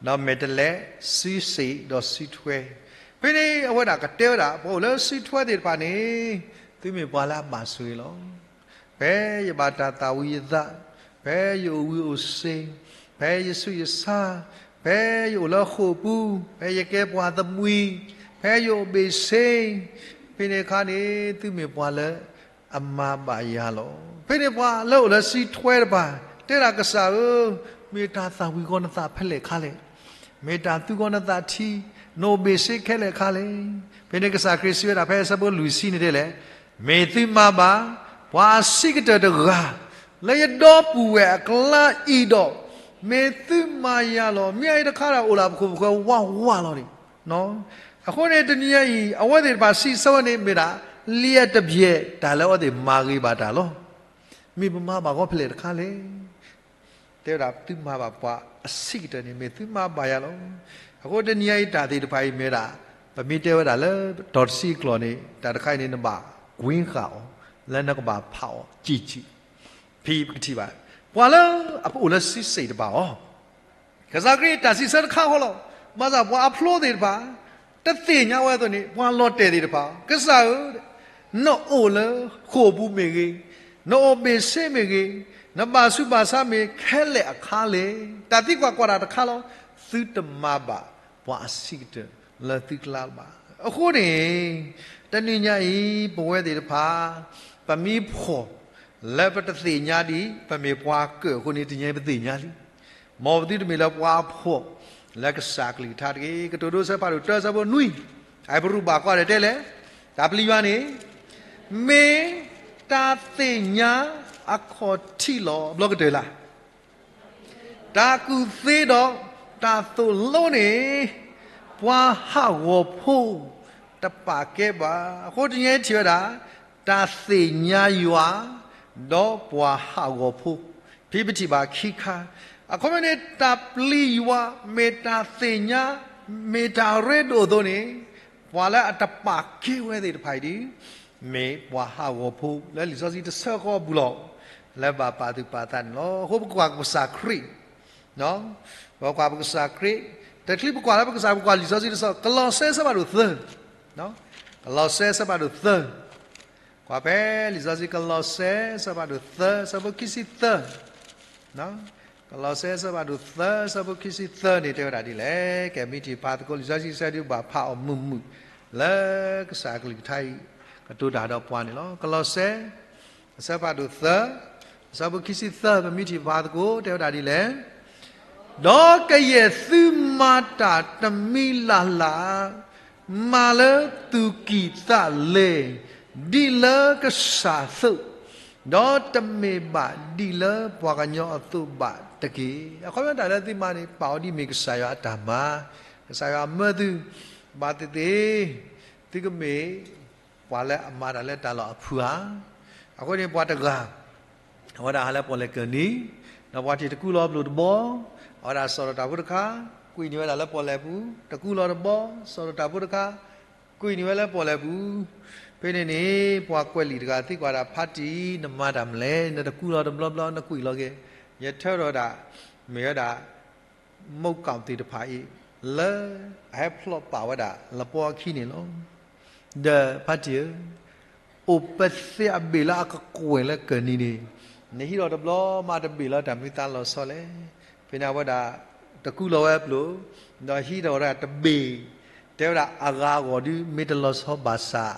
ဒီးမဲာ်တဲးလဲး စုစ့ၣ်ဒီးစုထွဲ, ဖဲန့ၣ်အဝဲဒၣ်ကတဲဝဲဒၣ် ပှၤအိၣ်လၢစုထွဲသ့ၣ်တဖၣ်န့ၣ်, သုမ့ၢ်ပှၤလၢအဘၣ်ဆိၣ်ဂ့ၤလီၤ. ဖဲယဘၣ်တၢ်သၣ်ဝံၤအသး, ဖဲယအိၣ်ဝံၤအိၣ်စ့ၤ, ဖဲယဆူးယဆါ, ဖဲယအိၣ်လၢဃိာ်ပူၤ, ဖဲယကဲပှၤသမှံၤ, ဖဲယအိၣ်ဘ့ၣ်ဆ့, ဖဲန့ၣ်အခါန့ၣ် သုမ့ၢ်ပှၤလၢအမၤဘၣ်ယၤလီၤ. ဖဲန့ၣ်ပှၤလၢအိၣ်လၢစုထွဲတဖၣ် တဲဒၣ်ကစၢ်ဧၢ, မ့ၢ်တၢ်သၣ်ဝံၤဂီၤနသးဖဲလဲၣ်ခါလဲၣ်, မ့ၢ်တၢ်သူဂီၤနသးထံ, နအိၣ်ဘ့ၣ်ဆ့ခဲလၢာ်ခါလဲၣ်. ဖဲန့ၣ်ကစၢ်ခရံာ်စံးဝဲဒၣ်ဖဲအဆၢဖိလွံၢ်ဆံန့ၣ်တဲလဲၣ်, မ့ၢ်သုမၤဘၣ် ပှၤအဆံးကတၢၢ်တဂၤ လၢယဒီပုၢ်ဝဲၢ်အကျါအံၤဒီး, မ့ၢ်သုမၤယၤလီၤ. မ့ၢ်အံၤတခါဒီးအိၣ်လၢပခိၣ်ပဃၢၤဝးဝးလီၤန့ၣ် အဃိန့ၣ်တနံၤညါအံၤ အဝဲသ့ၣ်တဖၣ်စံးဆၢဝဲန့ၣ်မ့ၢ်ဒၣ် လံာ်အတဘျဲၣ်တၢ်လၢအဝဲသ့ၣ်မၤဂ့ၤဘၣ်တၢ်လီၤ. မ့ၢ်ပမၤဘၣ်ဂီၢ်ဖဲလဲၣ်တခါလဲၣ်. တဲဝဲဒၣ်သုမၤဘၣ်ပှၤအဆံးကတၢၢ်န့ၣ် မ့ၢ်သုမၤဘၣ်ယၤလီၤ. အဃိတနံၤညါအံၤတၢ်သ့ၣ်တဖၣ်အံၤမ့ၢ်ဒၣ် ပမ့ၢ်တဲဝဲဒၣ်လၢတီၤတဆံအကျိာ်န့ၣ် တၢ်တခါအံၤန့ၣ် နဘၣ်ကွ့ဃာ်အီၤ လၢနကဘၣ်ဖးအီၤကံၣ်ကံၣ် ဖဲပကထံၣ်ဘၣ် ပှၤလၢအအိၣ်လၢစုစ့ၣ်တဖၣ်အီၤ ကစၢ်ခရံာ်တၢ်စံးဆၢတခါဃီလီၤ. ဘၣ်ဆၣ်ပှၤအဖျိသ့ၣ်တဖၣ် တသ့ၣ်ညါဝဲအသိးန့ၣ် ပှၤလီၤတဲာ်သ့ၣ်တဖၣ် ကစၢ်ဧၢ, နအိၣ်လၢဃိာ်ပူၤမ့ၢ်ဂ့ၤ, နအိၣ်ဘ့ၣ်ဆ့မ့ၢ်ဂ့ၤ, နဘၣ်ဆူးဘၣ်ဆါမ့ၢ်ခဲလၢာ်အခါလဲၣ်. တၢ်သံကွၢ်ကွၢ်တၢ်တခါလီၤ. သုတမၤဘၣ်ပှၤအဆံးကတၢၢ်လၢသုကျါဘၣ်. အဃိန့ၣ် တနံၤညါအံၤ ပဝဲသ့ၣ်တဖၣ် ပမ့ၢ်ဖှီၣ်လၢပတသ့ၣ်ညါဒံး ပမ့ၢ်ပှၤကၢၣ်အဃိန့ၣ် တနံၤအံၤပသ့ၣ်ညါလံ. မ်ပသုတမ့ၢ်လၢပှၤအဖှီၣ်လၢကစၢ်ကလုၢ်ကထါတဂ့ၤ. ကတိၤဒိအဆၢဖးဒိၣ်တၢ အဆၢဖိနွံ, အပရူၢ်ဘၣ်ကွၢ်ဒီးတဲလဲၣ်, တၢ်ပျံၤယွၤန့ၣ် မ့ၢ်တၢ်သ့ၣ်ညါအခီၣ်ထံးလီၤ. ဘျီကတၢၢ်လၢ တၢ်ကူၣ်သ့ဒီးတၢ်သိၣ်လိန့ၣ် ပှၤဟးဂီၤဖိတပာ်ကဲဘၣ်. အဃိတနံၤအံၤထံၣ်ဝဲဒၣ် တၢ်သ့ၣ်ညါယွၤ ဒီးပှၤဟးဂီၤဖိ ဖဲပထံၣ်ဘၣ်ခံခါ, အခီပညီန့ၣ် တၢ်ပျံၤယွၤ မ့ၢ်တၢ်သ့ၣ်ညါ မ့ၢ်တၢ်ရ့ဒိၣ်အသိးန့ၣ် ပှၤလၢအတပာ်ကဲဝဲသ့ၣ်တဖၣ်အံၤဒီး မ့ၢ်ပှၤဟးဂီၤဖိလၢလံာ်စီဆှံတဆၢဃီအပူၤလီၤ. လၢဘၣ်ပာ်သူၣ်ပာ်သးန့ၣ်လီၤ. အဃိပကွၢ်ပကစၢ်ခရံာ် ပကွၢ်ပကစၢ်ခရံာ်, တချုးပကွၢ်လၢပကစၢ် ပကွၢ်လံာ်စီဆှံတဆၢ ကလီးစဲ အဆၢဖးဒိၣ်သၢ, ကလီးစဲ အဆၢဖးဒိၣ်သၢ, ကွၢ်ဖဲလံာ်စီဆှံ ကလီးစဲ အဆၢဖးဒိၣ်သၢ အဆၢဖိခံဆံသၢ, ကလီးစဲ အဆၢဖးဒိၣ်သၢ အဆၢဖိခံဆံသၢန့ၣ် တဲဝဲဒၣ်ဒ်လဲၣ်. ကဲ မ့ၢ်ထံၣ်ဖးသကိး လံာ်စီဆှံတဆၢဒုးဘၣ်ဖးအီၤမုာ်မုာ် လၢကစၢ်အကလုၢ်ကထါအံၤ ကတိၤတၢ်ဒီးပှၤန့ၣ်လီၤ. ကလီးစဲ အဆၢဖးဒိၣ်သၢ အဆၢဖိခံဆံသၢ ပမ့ၢ်ထံၣ်ဖးသကိး တဲဝဲဒၣ်ဒ်လဲၣ်. ဒီးကယဲၢ်သုမၤတၢ်တမံၤလၢ်လၢ် မၤလၢသူၣ်ကံၢ်သးလဲ, ဒ်လၢကစၢ်အသိး, ဒီးတမ့ၢ်ဘၣ်ဒ်လၢပှၤကညီအသိးဘၣ်တက့ၢ်. အခီပညီတၢ်လၢသုမၤန့ၣ် ပာ်အီၤဒ်မ့ၢ်ကစၢ်ယွၤအတၢ်မၤ, ကစၢ်ယွၤမၢသု, ဘၣ်သ့ၣ်သ့ၣ်, သုကမ့ၢ်ပှၤလၢအမၤတၢ်လၢတၢ်လီၢ်အဖုဧါ. အဃိန့ၣ်ပှၤတဂၤ အဝဲဒၣ်ဟးလၢပီၣ်လဲၣ်ကၢၢ်နံၤ, ဒီးပှၤထံၣ်တကူလီၤပျိၢ်တဘီ, အဝဲဒၣ်စိာ်ဒီးတၢ်ဖိတခါ, ကွံာ်န့ၢ်ဝဲဒၣ်လၢပီၣ်လဲၣ်ပူၤ, တကူလီၤတဘီ, စိာ်ဒီးတၢ်ဖိတခါ, ကွံာ်န့ၢ်ဝဲလၢပီၣ်လဲၣ်ပူၤ, ဖဲန့ၣ်န့ၣ် ပှၤကွဲးလံာ်တဂၤသံကွၢ်ဒၣ် ဖါတံၢ် နမၤတၢ်မနုၤလဲၣ်, နတကူလီၤတဘျီဘျီ နကွံာ်လီၤက့ၤ ယထၢထီၣ်ဝဲဒၣ် မ့ၢ်ဝဲဒၣ် မုၢ်ကီၢ်သ့ၣ်တဖၣ်အံၤ လၢအဟဲဖျိးပာ်ဝဲဒၣ်လပီအခံန့ၣ်လီၤ. ဒီးဖါတံၢ်ဧၢ, အိၣ်ပသ့အဘ့ၣ်လၢအကကွဲၢ်လၢကၢၢ်နံၤန့ၣ် နဟံးထီၣ်တဘျီမးတဘ့ၣ်လၢတၢ်မနုၤသးလီၤဆီလဲၣ်. ဖဲန့ၣ်အဝဲဒၣ် တကူလီၤဝဲအပျိၢ်, ဒီးဟံးထီၣ်ဝဲဒၣ်တဘ့ၣ်, တဲဝဲဒၣ်အဂၤအဂီၢ်ဒု မ့ၢ်တလီၤဆီဘၣ်ဆၣ်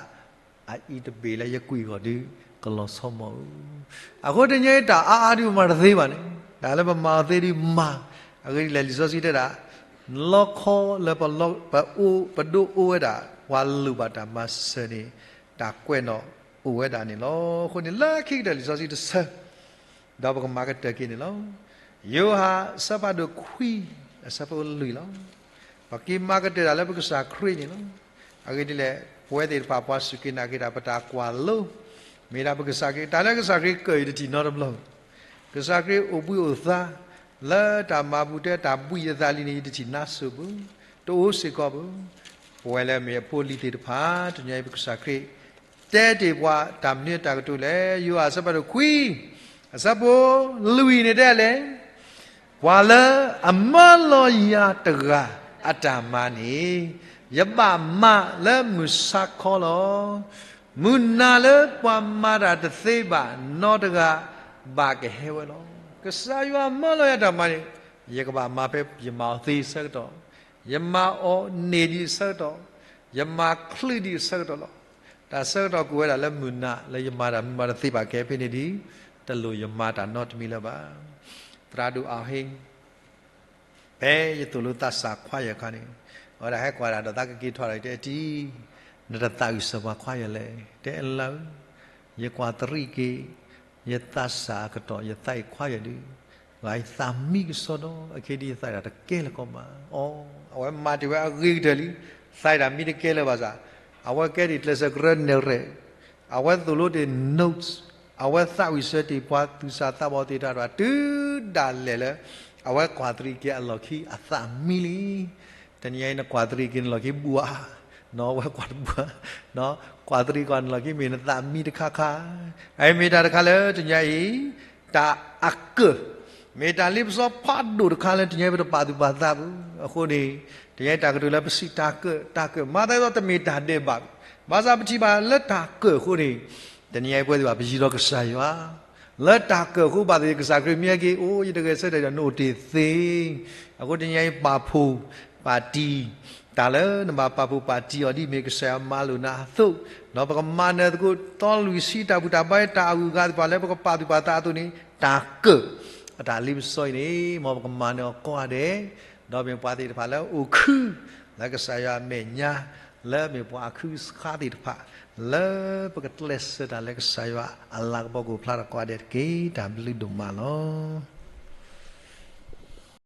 အအံၤတဘ့ၣ်လၢယကွံာ်အဂီၢ်ဒု ကလီၤဆီမးဧၢ. အဃိတနံၤအံၤတၢ်အါအါဒုမၤတသ့ဘၣ်န့ၣ် တၢ်လၢပမၤအီၤသ့ဒုမၤ, အဂ့ၢ်ဒ်လဲၣ် လံာ်စီဆှံတဲဒၣ် လီခီလၢပ ပဒိးအိၣ်ဝဲဒၣ် ပှၤလိၣ်ဘၣ်တၢ်မၤစၢၤန့ၣ် တၢ်ကွဲးနီၣ်အိၣ်ဝဲဒၣ်န့ၣ်လီၤ. အဃိန့ၣ်လၢခံကတၢၢ်လံာ်စီဆှံတဆၢ ဒီးပကမၤကတၢၢ်က့ၤန့ၣ်လီၤ. ယိၤဟၣ်အဆၢဖးဒိၣ်ခွံ အဆၢဖိလွံၢ်လီၤ. ပက့ၤမၤကတၢၢ်တၢ်လၢပကစၢ်ခရံာ်န့ၣ်လီၤ. အဂ့ၢ်ဒ်လဲၣ် ပဝဲသ့ၣ်တဖၣ်ပှၤစူၢ်က့ၤနာ်က့ၤတၢ် ပတၢ်ကွၢ်လိ မ့ၢ်ဒၣ်ပကစၢ်ခရံာ်, တၢ်လၢကစၢ်ခရံာ်ကၢၢ်အံၤတထံၣ်နီတဘျီ, ကစၢ်ခရံာ်အိၣ်ဘှံးအိၣ်သါ လၢတၢ်မၤပူၤတဲတၢ်ဘှံးအသးလံန့ၣ် ယတထံၣ်နါစိၤဘၣ်, တအိၣ်စ့ၢ်ကီးဘၣ်. ပဝဲလၢမ့ၢ်အဖိအလံၤသ့ၣ်တဖၣ် တနံၤအံၤပကစၢ်ခရံာ် တဲတ့ၢ်ပှၤတၢ်မနုၤတၢ်ကတိၤလဲၣ်. ယိၤဟၣ်အဆၢဖးဒိၣ်ခွံ အဆၢဖိလွံၢ်န့ၣ်တဲလဲၣ်, ပှၤလၢအမၢလီၤယၤတဂၤအတၢ်မၤန့ၣ် ယဘၣ်မၤလၢမုၢ်ဆါခီလီၤ. မုၢ်နၤလၢပှၤမၤတၢ်တသ့ဘၣ်နီတဂၤဘၣ်ကဟဲဝဲလီၤ. ကစၢ်ယွၤမၢလီၤယၤတၢ်မၤန့ၣ် ယကဘၣ်မၤဖဲယမၤအီၤသ့အဆၢကတီၢ်, ယမၤအီၤန့ၢ်ဒံးအဆၢကတီၢ်, ယမၤချုးဒံးအဆၢကတီၢ်လီၤ. တၢ်ဆၢကတီၢ်ကအိၣ်ဝဲဒၣ်လၢမုၢ်နၤလၢယမၤတၢ်မနုၤမၤတသ့ဘၣ်ကဲဖဲန့ၣ်ဒံး တလိၣ်ယမၤတၢ်နီတမံၤလၢၤဘၣ်. သရၣ်ဒိၣ်အဟ့ ဖဲယသိၣ်လိသးစၢ်ခွါယၤအခါန့ၣ် အဝဲဒၣ်ဟဲကွၢ်ဒၣ်ဒီးသးကက့ၤထီၣ်ဒီးတဲ အတံၤ, နတသးဝံၣ်စၢၤပှၤခွါယၤလဲၣ်. တဲအလၢ ယကွၢ်တရံးက့ၤ ယသးစၢ်အကတီၢ် ယသးအံၤခွါယၤဒုး ဂၤအံၤသးမံကစီဒီ အခဲဒ်ယသးဒၣ်တကဲလၢၤကီးဘၣ်. အီ အဝဲမၤတ့ၢ်ဝဲအဂ့ၤကတၢၢ်လံ, သးဒၣ်မံတကဲလၢၤဘၣ်ဆၣ်, အဝဲကဲဒံးကျဲးစၢးကရၢနဲၣ်ရဲၣ်, အဝဲသိၣ်လိတ့ၢ် notes, အဝဲသးဝံၣ်စၢၤတ့ၢ်ပှၤသူၣ်စၢ်သးဘီၣ်သ့ၣ်တဖၣ် တုၤဒၣ်လဲာ်လၢ အဝဲကွၢ်တရံးက့ၤအလီၢ်ခံအသးမံလံ. တနံၤအံၤနကွၢ်တရံးက့ၤနလီၢ်ခံဘှါ, နီၢ်ဝဲကွၢ်တဘှါ, ကွၢ်တရံးကွၢ်နလီၢ်ခံမ့ၢ်နသးမံတခါခါ, အအံၤမ့ၢ်တၢ်တခါလၢတနံၤအံၤ တၢ်အကၢၣ်, မ့ၢ်တၢ်လ့ပစီဖးဒိၣ်တခါလၢတနံၤအံၤပတပာ်သူၣ်ပာ်သးဘၣ်. အဃိန့ၣ် တနံၤအံၤတၢ်ကတိၤလၢပစံးတၢ်ကၢၣ်, တၢ်ကၢၣ် မၤသးဒ်သိးတမ့ၢ်တၢ်ဒဲးဘးဘၣ်. ဘၣ်ဆၣ်ပထံၣ်ဘၣ်လၢတၢ်ကၢၣ်အဃိန့ၣ် တနံၤအံၤပဝဲသ့ၣ်ဘၣ်ပယံၤဒီးကစၢ်ယွၤ လၢတၢ်ကၢၣ်အဃိဘၣ်သ့ၣ် ကစၢ်ခရံာ်မ့ၢ်ဟဲက့ၤ အိၣ်ယတဂဲၤဆၢထၢၣ်ဒီးနအိၣ်တ့ၢ်သ့. အဃိတနံၤအံၤပာ်ဖှိၣ်ပာ်တံၢ်တၢ်လၢနဘၣ်ပာ်ဖှိၣ်ပာ်တံၢ်အီၤဒ်မ့ၢ်ကစၢ်ယွၤမၤလိာ်နၤအသိး, ဒီးပကမၤနၢၤသကိးသီလွံၢ်ဆံတၢ်ဘူၣ်တၢ်ဘါတၢ်အဂုၤအဂၤသ့ၣ်တဖၣ်လၢပကပာ်သူၣ်ပာ်သးအသိးန့ၣ် တၢ်ကၢၣ်အတၢ်လ့ပစီအံၤန့ၣ် မ်ပကမၤနၢၤအီၤကိးဂၤဒဲး, ဒီးမ့ၢ်ပှၤသ့ၣ်တဖၣ်လၢအိၣ်ခု လၢကစၢ်ယွၤအမဲာ်ညါ လၢမ့ၢ်ပှၤအခုစခါသ့ၣ်တဖၣ် လၢပကကျဲးစၢးတၢ်လၢကစၢ်ယွၤအလၤကပီၤကအိၣ်ဖျါထီၣ်ကိးဂၤဒဲးတက့ၢ်. တၢ်ဘျုးဒိၣ်မးလီၤ.